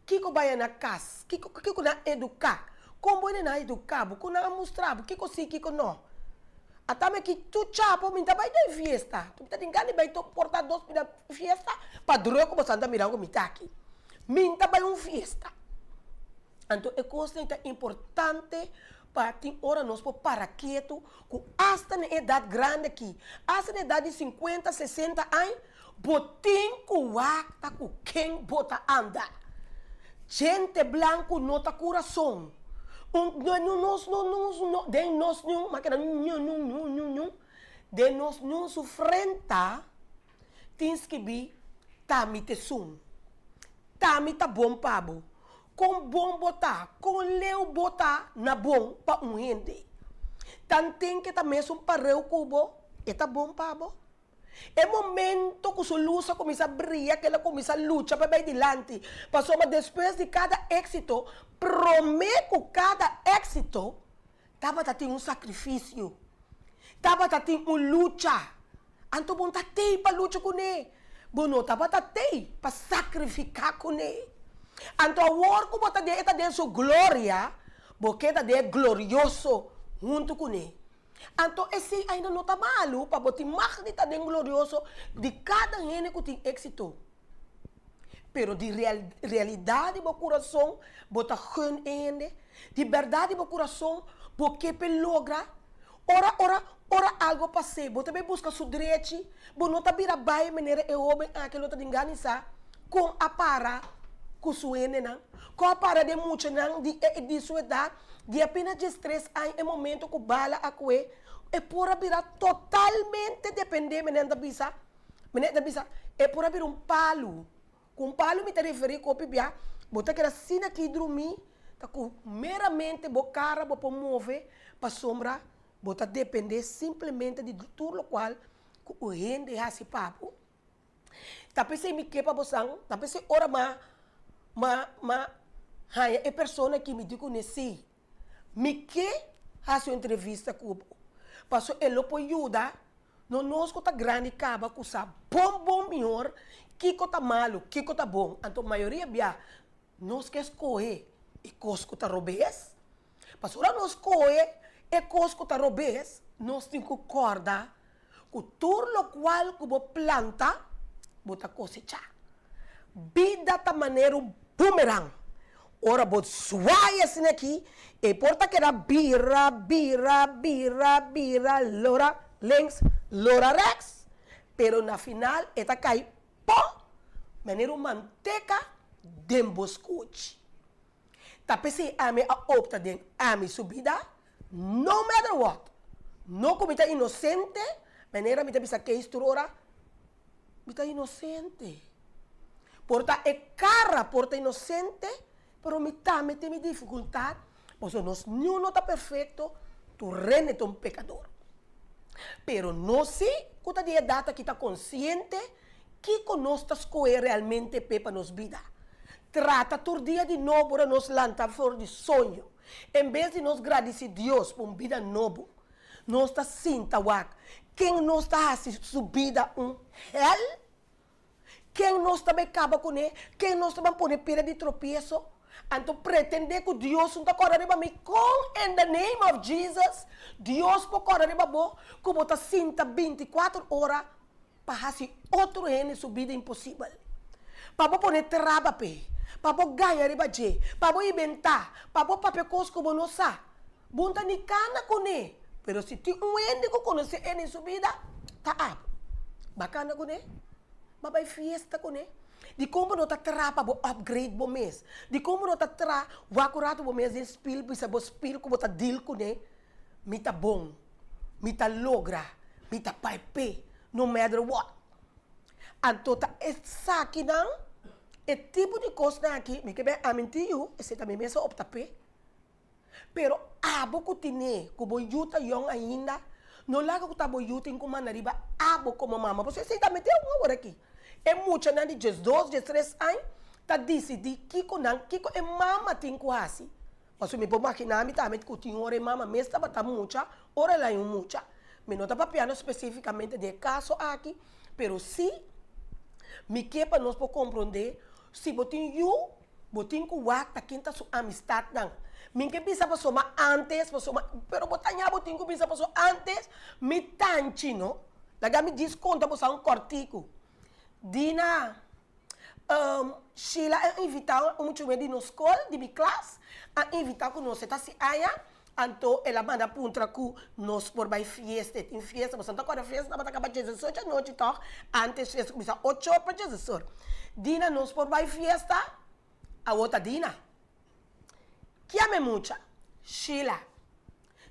Kiko baya na kas? Kiko kiko nan eduká? Kon bo hende nan a eduká bo? Kon nan a mustra bo? Kiko si, kiko no? Ata mi aki tur chapo mi ta bai den fiesta. Mi ta tin gana di bai porta dos pida fiesta pa druk ku boso ta mira ku mi ta aki. Mi ta bai un fiesta. Anto e kosnan ta importante pa tin ora nos por para ketu ku asta na e edat grandi aki, asta na edat di sinkuenta, sesenta aña, Bo tin ku wak ta ku ken bo ta anda. Djente blanku no ta kurason. Un no no nos no nos no den nos niun ma keda ñu ñu ñu ñu ñu den nos niun su frenta tin skibí ta mi tesun. Ta mi ta bon pa bo. Kon bon bo ta, kon leu bo ta na bon pa un hende. Tanten ke ta mesun pareu ku bo, e ta bon pa bo. E momento ku su lus a kuminsá bria ku el a kuminsá lucha pa bai dilanti, pasobra despues di kada éksito, promé ku kada éksito, tabata tin un sakrifisio, tabata tin un lucha. Anto bo no ta tei pa lucha kuné, bo no tabata tei pa sakrifiká kuné. Anto awor ku bo ta den e ta den su gloria, bo keda den e glorioso huntu kuné. Anto esei ainda no ta malu pa bo tin mag di ta den glorioso di kada hende ku tin éksito. Pero di realidat di bo kurason bo ta gun e hende? Di bèrdat di bo kurason bo ke p'e logra? Ora ora ora algo pas'é bo ta bai buska su drechi? Bo no ta bira bai manera e hóben aki lo ta den ganisa kon a para ku su hendenan, kon a para den muchanan di e di su edat di apenas diestres aña e momento ku bala a kue e por a bira totalmente dependé menen ta bisa menen ta bisa e por a bira un palu ku un palu mi ta referí ku hopi bia bo ta keda asina aki drumí ta ku meramente bo kara bo por move pasobra bo ta dependé simplemente di tur lokual ku un hende hasi pa bo. Ta p'esei mi ke pa bosan, ta p'esei ora ma ma ma haña e persona aki mi di kuné sí, mi ke hasi un entrevista ku bo, pasobra e lo por yuda no nos ku ta grandi kaba ku sa bon bon mihor kiko ta malu, kiko ta bon. Anto mayoria bia nos ke skohe e kos ku ta robes, pasobra ora nos skohe e kos ku ta robes nos tin ku kòrda Ku tur lokual ku bo planta, bo ta kosechá. Bida ta manera un bumerang. Ora bo zwai asina aki, e por ta keda bira, bira, bira, bira, lora links, lora rèks, pero na final e ta kai pò manera un manteka den bo skochi. Ta p'esei ami a opta den ami su bida, no matter what. No ku mi ta inosente, manera mi ta bisa Kees tur ora, mi ta inosente. Por ta e kara por ta inosente, pero mi tambe tin mi difikultat. Pasobra nos niun no ta perfekto, tur rende ta un pekador. Pero nos sí ku ta di edat aki ta konsiente kiko nos ta skohe realmente p'e pa nos bida. Trata tur dia di nobo ora nos lanta for di soño. En bes di nos gradisí Dios pa un bida nobo, nos ta sinta wak ken nos ta hasi su bida un hèl. Ken nos ta bai kaba kuné? Ken nos ta ban pone piedra di tropieso? Anto pretendé ku Dios no ta kòrda riba mi? Kon in the name of Jesus Dios por kòrda riba bo ku bo ta sinta binti kuater ora pa hasi otro hende su bida imposibel? Pa bo pone traba p'e, pa bo gaña riba dje, pa bo ibentá, pa bo papia kos ku bo no sa. Bo no ta ni kana kuné, pero si tin un hende ku konosé e den su bida, ta abo. Ba kana kuné, ba bai fiesta kuné. Dikon bo no ta traha pa bo upgrade bo mes? Dikon bo no ta traha wak un ratu bo mes den spil, bisa bo spil ku bo ta deal kuné, Mi ta bon, mi ta logra, mi ta bai p'e, no matter what. Anto ta esakinan, e tipo di kosnan aki, mi ke bai aminti yu, esei ta mi mes a opta p'e. Pero abo ku tine ku bo yu ta yòn ainda, no laga ku ta bo yu tin ku manda riba abo komo mama. Pasobra esei tambe tin un awor aki. E muchanan di diesdos, diestres aña ta disidí kiko nan, kiko e mama tin ku hasi. Pasobra mi por maginá mi tambe ku tin ora e mama mes tabata mucha, ora el a un mucha. Mi no ta papiando spesífikamente di e kaso aki, pero sí mi ke pa nos por komprondé si bo tin yu, Bo tin ku wak ta ken ta su amistatnan. Mi ke bisa pasobra antes, pasobra, pero bo ta ña bo tin ku bisa pasobra antes mi tanchi no. Laga mi djis konta boso un kòrtiku. Dina, Sheila a invitá un muchawe di nos skol, di mi klas, a invitá ku nos e ta hasi aña, anto el a manda puntra ku nos por bai fiesta. E tin fiesta, boso no ta kòrda fiesta tabata kaba diesesocho anochi tòg? Antes fiesta kuminsá ocho or pa diesesor. Dina, nos por bai fiesta? Awor ta Dina. Kiam e mucha? Sheila.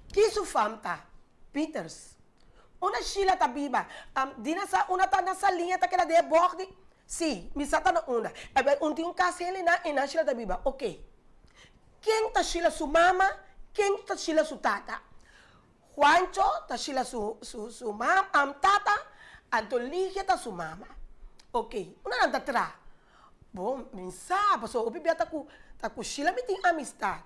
Ki su fam ta? Peters. Unda Sheila ta biba? Dina sa unda ta na Saliña ta keda den e bòg di? Sí, mi sa ta na unda. Ebel un tin un kas hel einan, einan Sheila ta biba. Oké. Ken ta Sheila su mama? Ken ta Sheila su tata? Juancho ta Sheila su su su mam am tata, anto Ligia ta su mama. Ok, unda nan ta tra? Bon, mi sa, pasobra hopi bia ta ku ta ku Sheila mi tin amistat.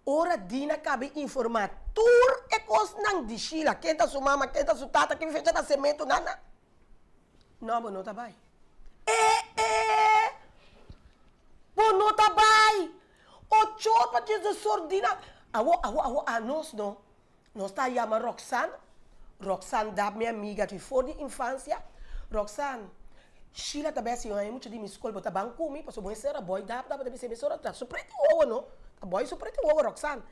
Ora Dina kaba e informá tur e kosnan di Sheila, ken ta su mama, ken ta su tata, ken fecha nasementu, nan nan. No, bo no ta bai. E e! Bo no ta bai! Ocho pa djes sor Dina. Awo, awo, awo, anos no. Nos ta yama Roxanne. Roxanne dap mi amiga di for di infancia. Roxanne, Sheila ta bai hasi un aña mucha di mi skol, bo ta ban ku mi? Pasobra bo esera boy dap dap ta bisa mi esora ta su preti wowo no. Ta boy su preti wowo Roxanne.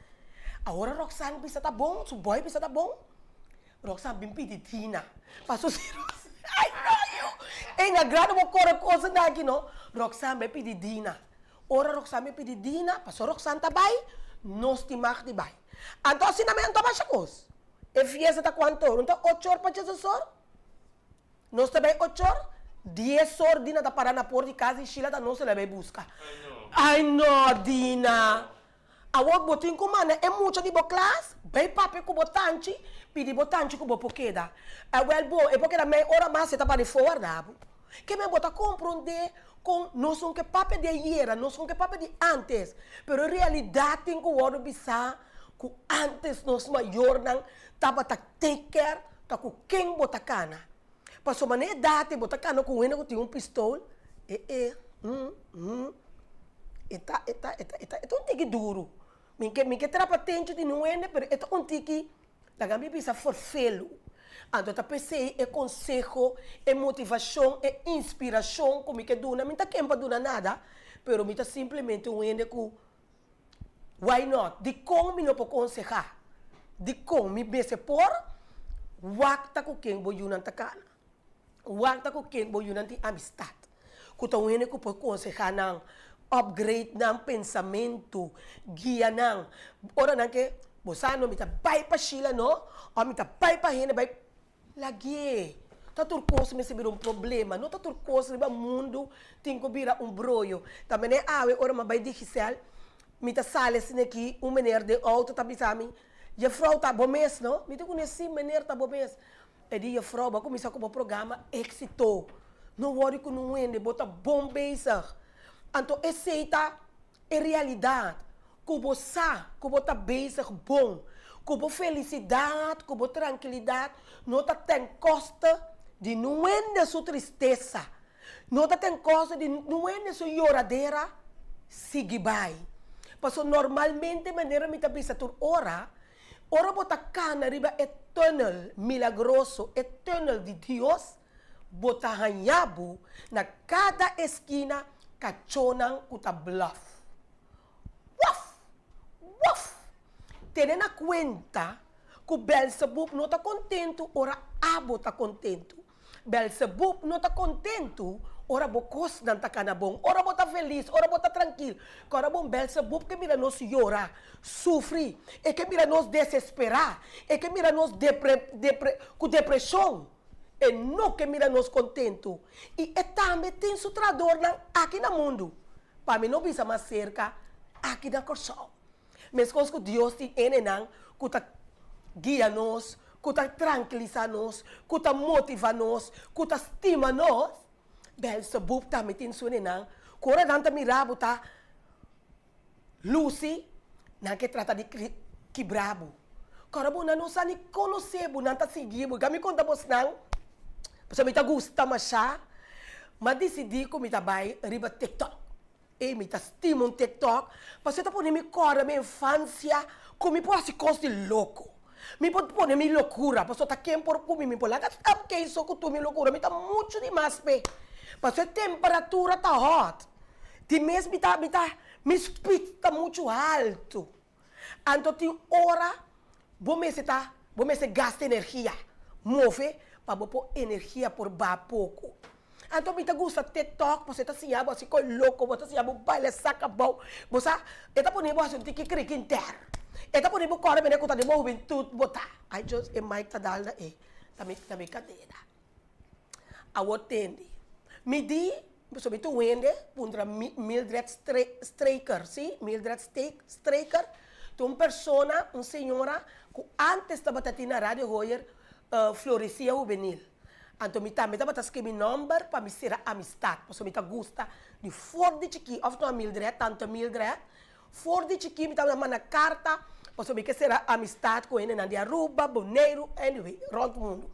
Awor Roxanne bisa ta bon, su boy bisa ta bon. Roxanne bin pidi Dina paso si Roxanne ay no yu ey na grado bo kore kosa aki no Roxanne bai pidi Dina ora Roxanne bai pidi Dina paso Roxanne ta bai nos tin mag di bai anto asina mi anto basha kos e fiesta ta kuantu or un ta ocho or pa djes or nos ta bai ocho or dies or Dina ta para na por di kas di Sheila ta nos ta bai buska ay no Dina. Awor bo tin ku manda e mucha di bo klas bai papia ku bo tanchi, pidi bo tanchi ku bo por keda. Awel bo, e por keda mei ora mas, e ta para di for warda bo. Ke men bo ta komprondé kon nos no ke papia di ayera, nos no ke papia di antes, pero e realidat tin ku wòrdu bisá ku antes nos mayornan tabata take care ta ku ken bo ta kana. Pasobra na e edat ei bo ta kana ku un hende ku tin un pistol, e e, hm, hm, e ta, e ta, e ta, e ta, e ta un tiki duru. Mi ke, mi ke trapa tenchi di niun hende, pero e ta un tiki, laga mi bisa forfelu. Anto ta p'esei e konseho, e motivashon, e inspirashon ku mi ke duna, mi no ta ken pa duna nada, pero mi ta simplemente un hende ku Why not? Dikon mi no por konsehá? Dikon mi mester por? Wak ta ku ken bo yunan ta kana. Wak ta ku ken bo yunan tin amistat. Ku ta un hende ku por konsehá nan, upgrade nan pensamentu, guia nan. Ora nan ke, bo sa no, mi ta bai pa Sheila no, òf mi ta bai pa hende bai. Lag'é! Ta tur kos mester bira un problema. No ta tur kos riba mundu tin ku bira un broyo. Ta manera awe ora mi a bai Digicel, Mi ta sali asina aki, un meneer den auto ta bisa mi, Juffrouw ta bo mes no? Mi di kuné, Si meneer ta bo mes. E di, Juffrouw bo a kuminsá ku bo programa éksito. No wòri ku nun hende, bo ta bon bezig. Anto esei ta e realidat, ku bo sa ku bo ta bezig bon, ku bo felisidat, ku bo trankilidat no ta ten koste di nun hende su tristesa. No ta ten kosto di no hende su yoradera sigui bai. Paso normalmente manera mi ta bisa tur ora, ora bo ta kana riba e tunnel milagroso, e tunnel di Dios, bo ta haña bo na kada eskina kachónan ku ta blaf. Waf! Waf! Tene na kuenta ku Belzebub no ta kontentu ora abo ta kontentu. Belzebub no ta kontentu ora bo kosnan ta kana bon, ora bo ta felis, ora bo ta trankil. Kòrda bon, Belzebub ke mira nos yora, sufri, e ke mira nos desesperá, e ke mira nos depre, depre, ku depreshon. E no ke mira nos kontentu. I e tambe tin su trahadornan aki na mundu, pa mi no bisa mas serka, aki na Kòrsou. Meskos ku Dios tin hendenan ku ta guia nos, ku ta trankilisá nos, ku ta motivá nos, ku ta stima nos, Belsebub tambe tin su hendenan ku ora nan ta mira bo ta lusi, nan ke trata di kibra bo. Kòrda bo, nan no sa ni konosé bo, nan ta sigui bo. I mi konta bosnan, pasobra mi ta gusta mashá, m'a disidí ku mi ta bai riba TikTok. Ey mi ta stima un tiktok pasobra ta pone mi kòrda mi infansia ku mi por hasi kos di loko. Mi por pone mi lokura pasobra ta ken por ku mi, mi por laga stap kei so ku tur mi lokura mi ta muchu di mas p'e pasobra e temperatura ta hòt di mes mi ta mi ta mi speed ta muchu haltu. Anto tin ora bo mester ta bo mester gasta energia move pa bo por energia por baha poko. Anto mi ta gusta tiktok pasobra e ta siña bo hasi koi loko, bo ta siña bo baila saka abou. Bo sa e ta pone bo hasi un tiki kriki inter. E ta pone bo kòrda manera ku ta den bo hubentut bo ta. Ai Dios e mic ta dal na e na mi na mi kadena. Awor tende. Mi di, pasobra mi ta un hende puntra Mildred Straker, si, Mildred Straker, ta un persona, un señora ku ántes tabata tin na Radio Hoyer Floresia Hubenil. Anto mi tambe tabata skirbi nòmber pa mi sera amistat, pasobra mi ta gusta di for di chikí, òf no a Mildred, tante Mildred, for di chikí mi tabata manda karta pasobra mi ke sera amistat ku hendenan di Aruba, Boneiru, anyway, rònt mundu.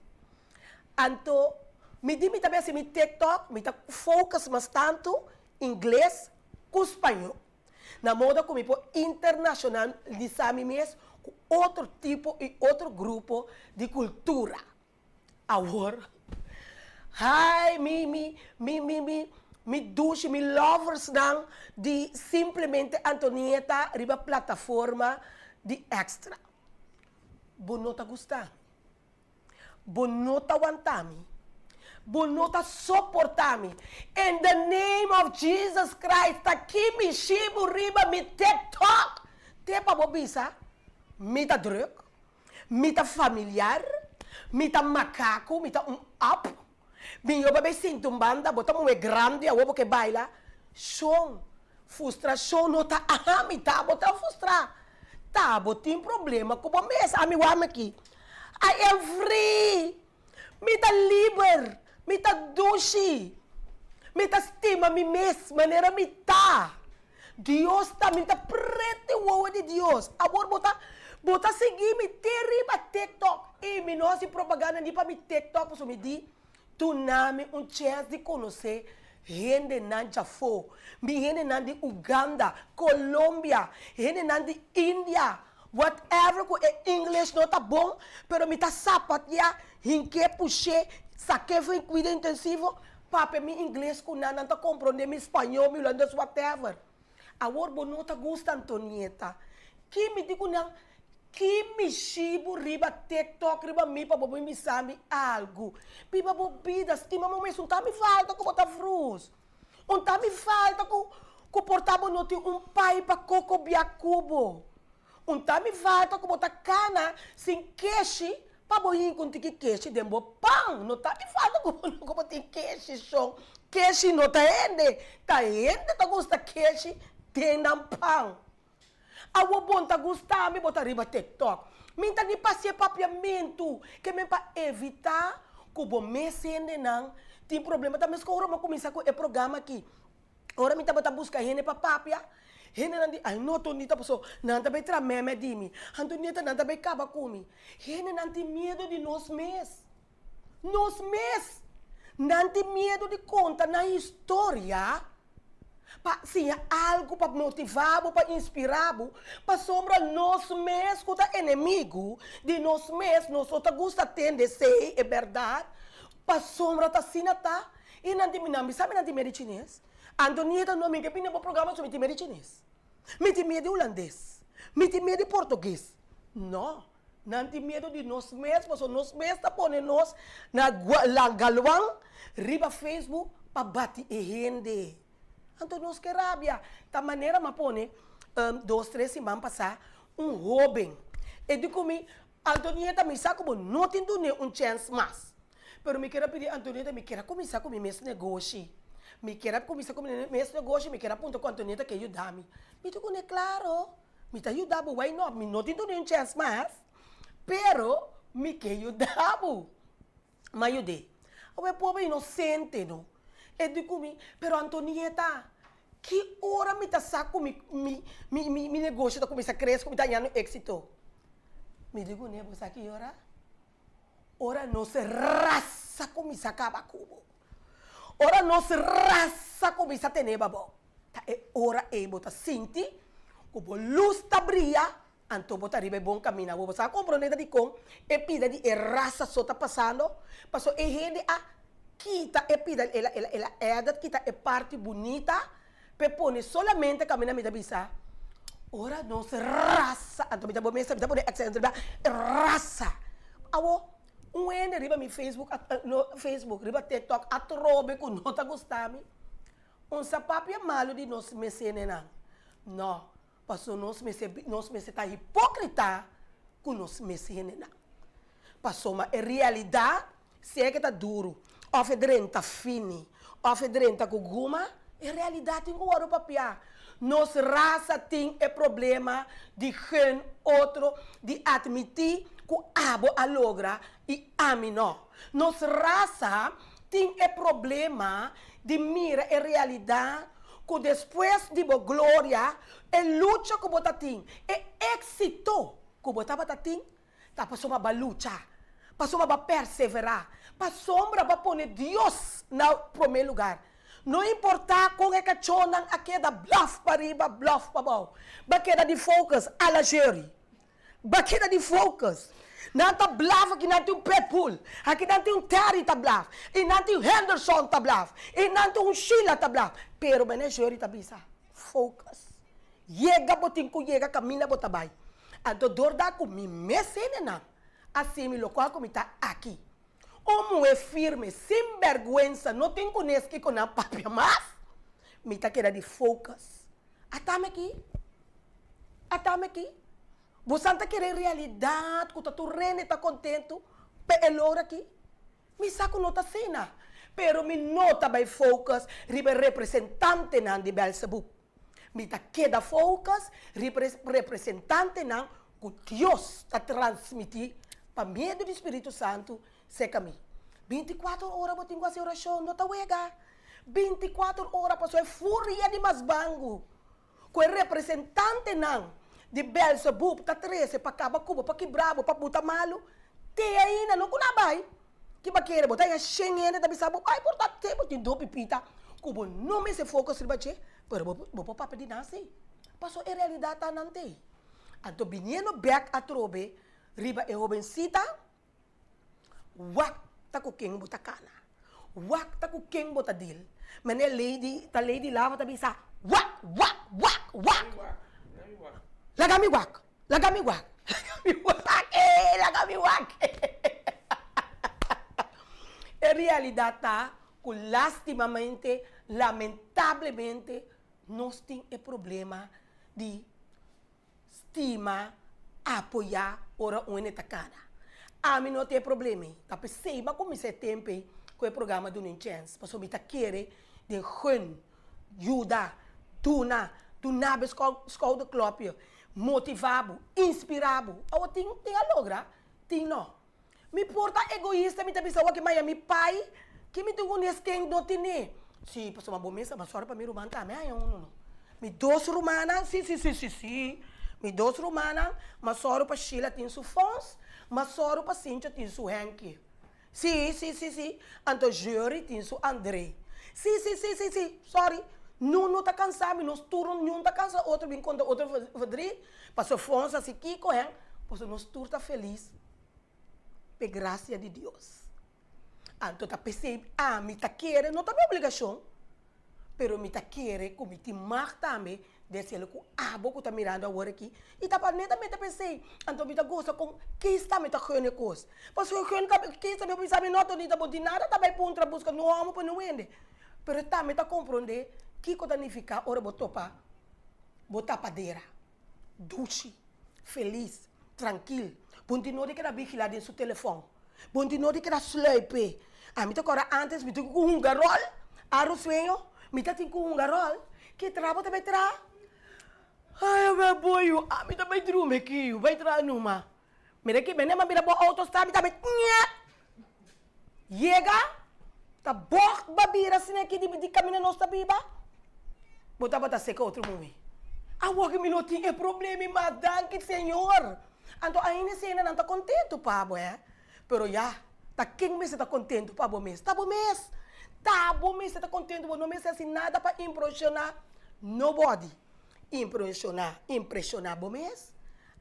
Anto mi di mi ta besi mi TikTok, mi ta focus mas tantu ingles ku spañó. Na moda ku mi por internashonalisá mi mes ku otro tipo i otro grupo di kultura. Awor, hai mi mi mi mi mi mi dushi mi loversnan di Simplemente Antonieta riba plataforma di Extra. Bo no ta gusta mi. Bo no ta wanta mi. Bo no ta soporta mi. In the name of Jesus Christ ta ki mi shibu riba mi TikTok te pa bo bisa mi ta druk, mi ta familiar, mi ta makaku, mi ta un ap, mi yo ba bay sinti un banda, bo ta muhe grandi awo bo ke baila. Shon, frustrashon no ta ami ta bo ta frustra. Ta bo tin problema ku bo mes. Ami wak mi aki. I am free! Mi ta liber! Mi ta dushi! Mi ta stima mi mes manera mi ta. Dios ta mi ta prete wowo di Dios. Awor bo ta bo ta sigui mi te riba TikTok. I mi no hasi propaganda ni pa mi TikTok pasobra mi di Duna mi un chèns di konosé hendenan djafó, mi hendenan di Uganda, Colombia, hendenan di India, whatever ku e English no ta bon, pero mi ta sapatia, hink'é, push'é, sak'é for kuido intensivo, papia mi ingles ku nan, nan ta komprondé mi spañó, mi hulandes, whatever. Awor bo no ta gusta Antonieta. Ki mi di ku nan? Ki mishibu riba TikTok riba mi pa bo bin bisa mi algu? Biba bo bida, stima bo mes. Un ta mi falta ku bo ta frus. Un ta mi falta ku ku por ta bo no tin un pai pa kokobia ku bo. Un ta mi falta ku bo ta kana sin keshi pa bo hinka un tiki keshi den bo pan. No ta mi falta ku bo ku bo tin keshi shon. Keshi no ta hende. Ta hende ta gusta keshi den nan pan. Awo bon ta gusta mi bo ta riba TikTok. Mi ta ni pasia papiamentu ke men pa evita ku bo mes hendenan tin problema. Ta meskos ora bo kuminsa ku e programa aki. Ora mi tabata buska hende pa papia, hendenan di, ay no Tonita paso nan ta bay traha meme di mi. Antonieta nan ta bay kaba ku mi. Hendenan tin miedu di nos mes. Nos mes! Nan tin miedu di konta nan historia pa siña algu, pa motivá bo, pa inspirá bo, pasobra nos mes ku ta enemigu di nos mes, nos no ta gusta tende esei, e bèrdat, pasobra ta asina ta. I nan tin, nan bisa mi nan tin miedu di chines. Antonieta, no, mi ke bini na bo programa pasobra mi tin miedu di chines. Mi tin miedu di hulandes. Mi tin miedu di portugues. No. Nan tin miedu di nos mes pasobra nos mes ta pone nos na galwan riba Facebook pa bati e hende. Anto nos ke rabia. Ta manera m'a pone dos tres siman pasá un hóben e di ku mi, Antonieta mi sa ku bo no tin dun'é un chèns mas. Pero mi kier a pidi Antonieta mi kier a kuminsá ku mi mes negoshi. Mi kier a kuminsá ku mi mes negoshi mi kier a puntra ku Antonieta ke yuda mi. Mi di kuné klaro. Mi ta yuda bo, why not? Mi no tin duna un chèns mas, pero mi ke yuda bo. M'a yud'é. Awor e pober inosente no. E di ku mi, pero Antonieta, ki ora mi ta sa ku mi mi mi mi negoshi ta kuminsá kres, ku mi ta hañando éksito? Mi di kuné, bo sa ki ora? Ora nos rasa kuminsá kaba ku bo. Ora nos rasa kuminsá tene bo abou. Ta e ora ei bo ta sinti ku bo lus ta bria, anto bo ta riba e bon kaminda. Bo sa komprondé ta dikon e pida di e rasa so ta pasando? Pasobra e hende a kita e pida, el a el a edit kita e parti bunita p'e pone solamente kaminda mi ta bisa, ora nos rasa, anto mi ta bo mester mi ta pone aksento riba rasa. Awor un hende riba mi Facebook no Facebook, riba TikTok atrobe ku no ta gusta mi. Un sa papia malu di nos mesenenan? No, pasobra nos mester nos mester ta hipokrita ku nos mesenenan. Pasobra e realidat, sea ke ta duru òf e drenta fini òf e drenta ku guma, e realidat tin ku wòrdu papiá. Nos rasa tin e problema di gun otro, di atmití ku abo a logra i ami no. Nos rasa tin e problema di mira e realidat ku despues di bo gloria, e lucha ku bo ta tin, e éksito ku bo tabata tin, ta pasobra bo a lucha, pasobra bo a perseverá, pasobra bo a pone Dios na promé lugar. No importá kon e kachónan a keda blòf pariba, blòf pabou, bo a keda di focus a la Jerry. Bakina di focus. Nan ta blaf aki nan tin un pitbull, aki nan tin un Terry ta blaf, i nan tin Henderson ta blaf, i nan tin un Sheila ta blaf. Pero mene Jerry ta bisa, focus. Yega bo tin ku yega kaminda bo ta bai. Anto dor da ku mi mes hendenan a simi lokual ku mi ta aki. Un muhé firme, sin bèrgwensa, no tin ku nes kiko nan papia mas. Mi ta keda di focus. Atame aki. Atame aki. Bosan ta kere realidat ku ta tur rende ta kontentu pa e logro aki? Mi sa ku no ta asina, pero mi no ta bai focus riba e representantenan di Belzebub. Mi ta keda focus riba e representantenan ku Dios ta transmití pa medio di Spiritu Santu serka mi. Binti kuater ora bo tin ku hasi orashon, no ta wega. Binti kuater ora pasobra e furia di mas bangu ku e representantenan di Belzebub ta trese pa kaba ku bo, pa kibra bo, pa buta malu, te ainda no ku nan bai. Ki bo kere? Bo ta haña shen hende ta bisa bo, bai por ta te bo tin dos pipita ku bo no mester focus riba dje, pero bo bo por papia di nan si. Pasobra e realidat ta nan te. Anto biniendo bek atrobe riba e hobensita, Wak ta ku ken bo ta kana. Wak ta ku ken bo ta deal. Mane Lady, ta Lady Lava ta bisa, Wak, wak, wak, wak. Laga mi wak, laga mi wak, laga mi wak, eh, laga mi wak. E realidat ta ku lastimamente, lamentablemente, nos tin e problema di Stima, apoyá ora un hende ta kana. Ami no tin e problema ei. Ta p'esei mi a kuminsá e tempu ei ku e programa Duna un Chèns, pasobra mi ta kere den gun, yuda, duna. Duna bo e skouderklopje, motivá bo, inspirá bo. Awor tin tin a logra, tin no. Mi por ta egoista, mi ta bisa awor ki maya mi pai, ki mi tin ku nes ken no tene. Si, pasobra bo mes a sòru pa mi ruman tambe haña unu no. Mi dos rumannan, si, si, si, si, si, mi dos rumannan, m'a sòru pa Sheila tin su Fons, m'a sòru pa Sincho tin su Henkie. Si, si, si, si, anto Jury tin su André. Si, si, si, si, si, sorry, nun no ta kansa mi, nos tur niun ta kansa otro bin konta otro verdriet, pasobra Fons a si kiko hen, pasobra nos tur ta felis p'e gracia di Dios. Anto ta p'esei ami ta kere, no ta mi obligashon, pero mi ta kere ku mi tin mag tambe di hasiel ku abo ku ta mirando awor aki, i ta pa netamente p'esei. Anto mi ta gosa kon Kees tambe ta gun e kos. Pasobra gun tambe, Kees tambe por bisa mi no Tonita bo di nada ta bai puntra buska no homo pa no wende. Pero e tambe ta komprondé kiko ta nifiká ora bo topa bo tapadera. Dushi, felis, trankil. Bo no tin no di keda vigilá den su telefòn. Bo no tin no di keda sluip'é. Ami ta kòrda ántes mi tin ku hunga ròl, aro sueño, mi ta tin ku hunga ròl. Ke traha bo ta bai traha? Ai, a bai bo yu, ami ta bai drumi aki yu, bai traha numa. Mira ki bene, m'a mira bo outo sta, mi ta bai ña! Yega, ta bògt ba bira asina aki di di kaminda nos ta biba. Bo tabata seka otro muhé. Awor ki mi no tin e problema mas, danki Señor. Anto ainda esei nan ta kontentu pa bo, hè. Pero ya, ta ken mester ta kontentu pa bo mes? Ta bo mes. Ta bo mester ta kontentu, bo no mester hasi nada pa impreshoná nobody. Impreshoná, impreshoná bo mes,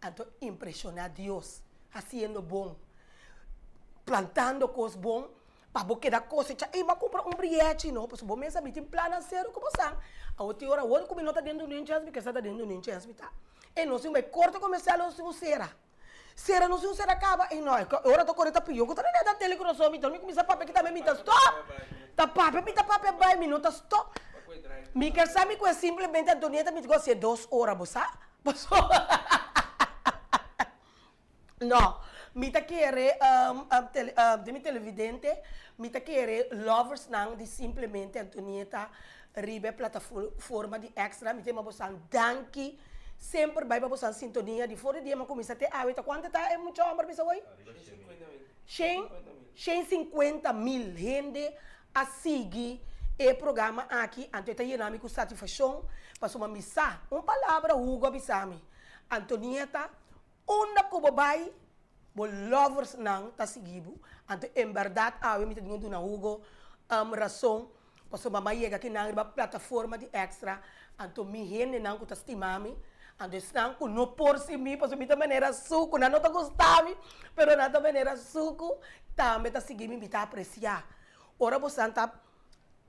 anto impreshoná Dios, hasiendo bon, plantando kos bon pa bo keda kosecha. Ey, bo a kumpra un briechi, no? Pasobra bo mes a mi tin plannan serio ku bo sa. Awor tin ora awor ku mi no ta den duna un chèns, mi ke sa ta den duna un chèns mi ta. Ey, nos tin bai korte komersial, nos tin un sera. Sera nos tin un sera kaba. Ey, no, e ora ta kore ta pió ku ta na neta tele ku nos mi ta. Mi kuminsá papia kita mi ta stòp. Ta papia, mi ta papia bai, mi no ta stòp. Mi ke sa mi ku e simplemente Antonieta mi ta gosi e dos ora, bo sa? Pasobra No, mi ta kere den mi televidente, mi ta kere loversnan di simplemente Antonieta riba e plataforma di Extra. Mi ta yama bosan danki. Semper bai pa bosan sintonia di for di dia mi a kuminsá te awe. Ta kuantu ta e mucha hòmber bisa hoy? Shen, shen sinkuenta mil hende a sigui e programa aki. Anto e ta yena mi ku satisfashon pasobra mi sa un palabra Hugo a bisa mi, Antonieta, Unda ku bo bai, bo loversnan ta sigui bo. Anto en bèrdat awe mi ta duna duna Hugo rason, pasobra mi a yega kinan riba plataforma di Extra, anto mi hendenan ku ta stima mi, anto esnan ku no por si mi pasobra mi ta manera suku, nan no ta gusta mi, pero nan ta manera suku, tambe ta sigui mi, mi ta apresiá. Ora bosan ta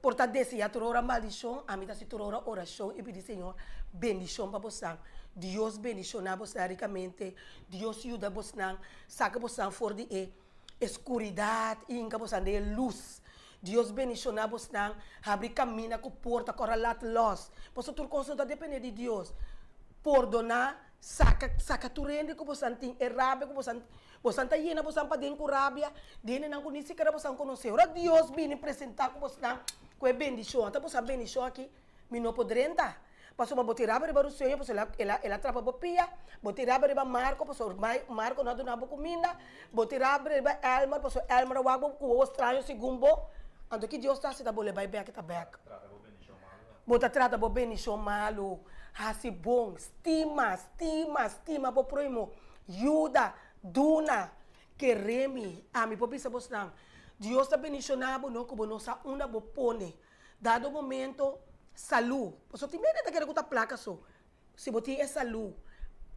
Por ta desea tur ora maldishon, ami ta hasi tur ora orashon i pidi Señor bendishon pa bosnan. Dios bendishoná bosnan rikamente. Dios yuda bosnan, saka bosnan for di e eskuridat i hinka bosnan den e lus. Dios bendishoná bosnan, habri kaminda ku porta ku ora lat lòs. Pasobra tur kos no ta dependé di Dios. Pordoná, saka saka tur hende ku bosnan tin e rabia ku bosnan Bosan ta yena bosan paden ku rabia di hendenan ku ni sikiera bosan konosé. Ora Dios bini presentá ku bosnan ku e bendishon, ata bosan bendishon aki, mi no por drenta. Pasobra bo tin rabia riba Ruseño, pasobra el a el a trapa bo pia, bo tin rabia riba Marko, pasobra Marko no a duna bo kuminda, bo tin rabia riba Elmer, pasobra Elmer a wak bo ku wowo straño segun bo. Anto ki Dios ta hasi ta bolbe bai bèk i ta bèk. Bo ta trata bo bendishon malu. Hasi bon, stima, stima, stima bo prohimo. Yuda, duna, kere mi. Ami por bisa bosnan, Dios ta bendishoná bo no ku bo no sa unda bo pone. Dado momento, salú. Pasobra tin bende ta kere ku ta plaka so. Si bo tin e salú,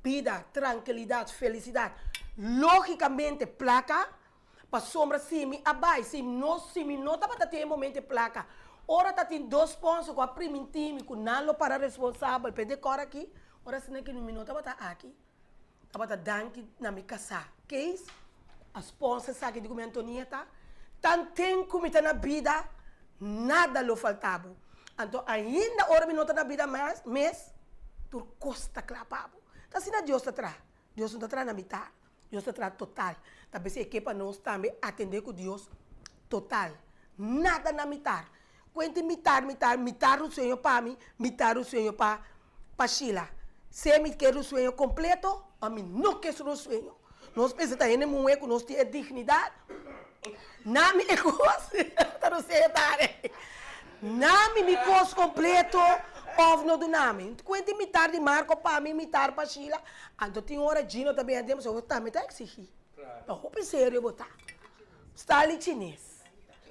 bida, trankilidat, felisidat, lógikamente plaka Pasobra si mi a bai, si no, si mi no tabata tin e momento e placa, ora ta tin dos sponsor cu a priminti mi cu nan lo para responsabel p'e decor aki, ora asina ki mi no tabata aki, tabata danki na mi casá Kees, a sponsor esaki di cu mi Antonieta, tanten cu mi ta na bida, nada lo falta bo. Anto ainda ora mi no ta na bida mas, mes, tur cos ta cla pa bo. Ta asina Dios ta traha. Dios no ta traha na mitar. Dios ta traha total. Ta bes e ke pa nos tambe atende ku Dios total. Nada na mitar. Kuenti mitar, mitar, mitar un sueño pa mi, mitar un sueño pa. pa Sheila. Sea mi ke rusueño kompleto o mi no ke su rusueño. Nos mester ta hende muhé ku nos tin e dignidat. Na mi e kos, ta rusueño tare. Na mi mi kos kompleto òf no duna mi. Kuenti mitar di Marco pa mi, mitar pa Sheila. Anto tin ora Gino ta bini aden pasobra bo tambe ta eksigí. Ta hopi serio bo ta. Stanley Chines.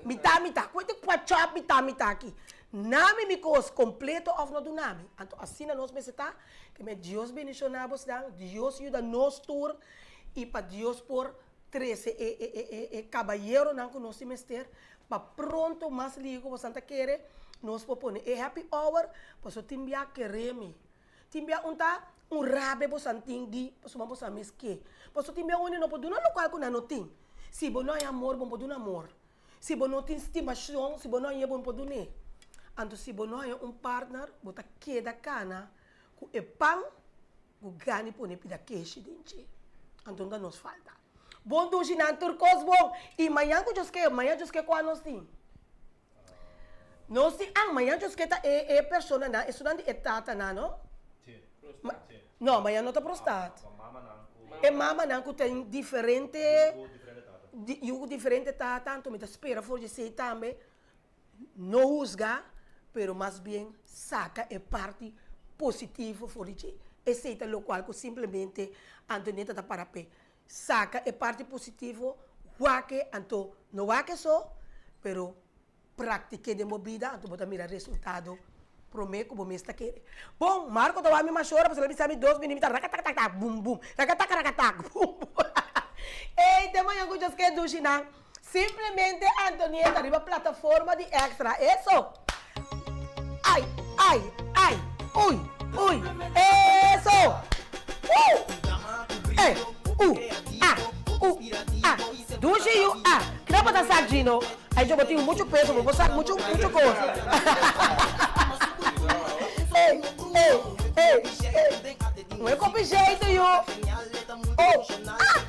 Mitá mitá. Kuente kua chòp mitá mitá aki. Nami mi kos kompleto òf no duna mi. Anto asina nos mester ta, ke me Dios bendishoná bosnan, Dios yuda nos tur i pa Dios por trese e e e e e kabayeronan ku nos tin mester pa pronto mas lihe ku bosan ta kere nos por pone e happy hour pasobra tin bia kere mi. Tin bia un ta un rabia bosan tin di pasobra bosan mes ke. Pasobra tin bia un hende no por duna lokual ku nan no tin. Si bo no hay amor, bo no por duna amor. Si bo no tin stimashon, si bo no hañ'é, bo no por dun'é. Anto si bo no haña un partner, bo ta keda kana ku e pan ku gana di pone pida keshi den dje. Anto ta nos falta. Bon dushi nan tur kos bon. I mañan ku Dios ke, mañan Dios ke kua nos tin? Nos tin an, mañan Dios ke ta e e personanan, esunnan di e tatanan, no? No, mañan no ta prostat. E mamanan ku tin diferente yu ku diferente tata, anto mi ta spera for di esei tambe, no husga, pero mas bien saka e parti positivo for di dje. Esei ta lokual ku simplemente Antonieta ta para p'e. Saka e parti positivo, wak e, anto no wak e so, pero praktik'é den bo bida, anto bo ta mira resultado promé ku bo mes ta kere. Bon, Marco ta wak mi mashora pasobra el a bisa mi dos minüt, mi ta rakatakatatak, bum bum, rakatak rakatak, bum bum. Ey, te mañan ku Dios ke dushi nan. Simplemente Antonieta riba plataforma di Extra. Eso! Ay, ay, ay, uy, uy, eso! Woo! Eh, u, a, u, a. Dushi yu a. Kina bo ta sak Gino? Ay jo bo tin muchu peso, bo por sak muchu, muchu kos. Ey, ey, ey, ey. No e kopi jeito yu. Oh, ah!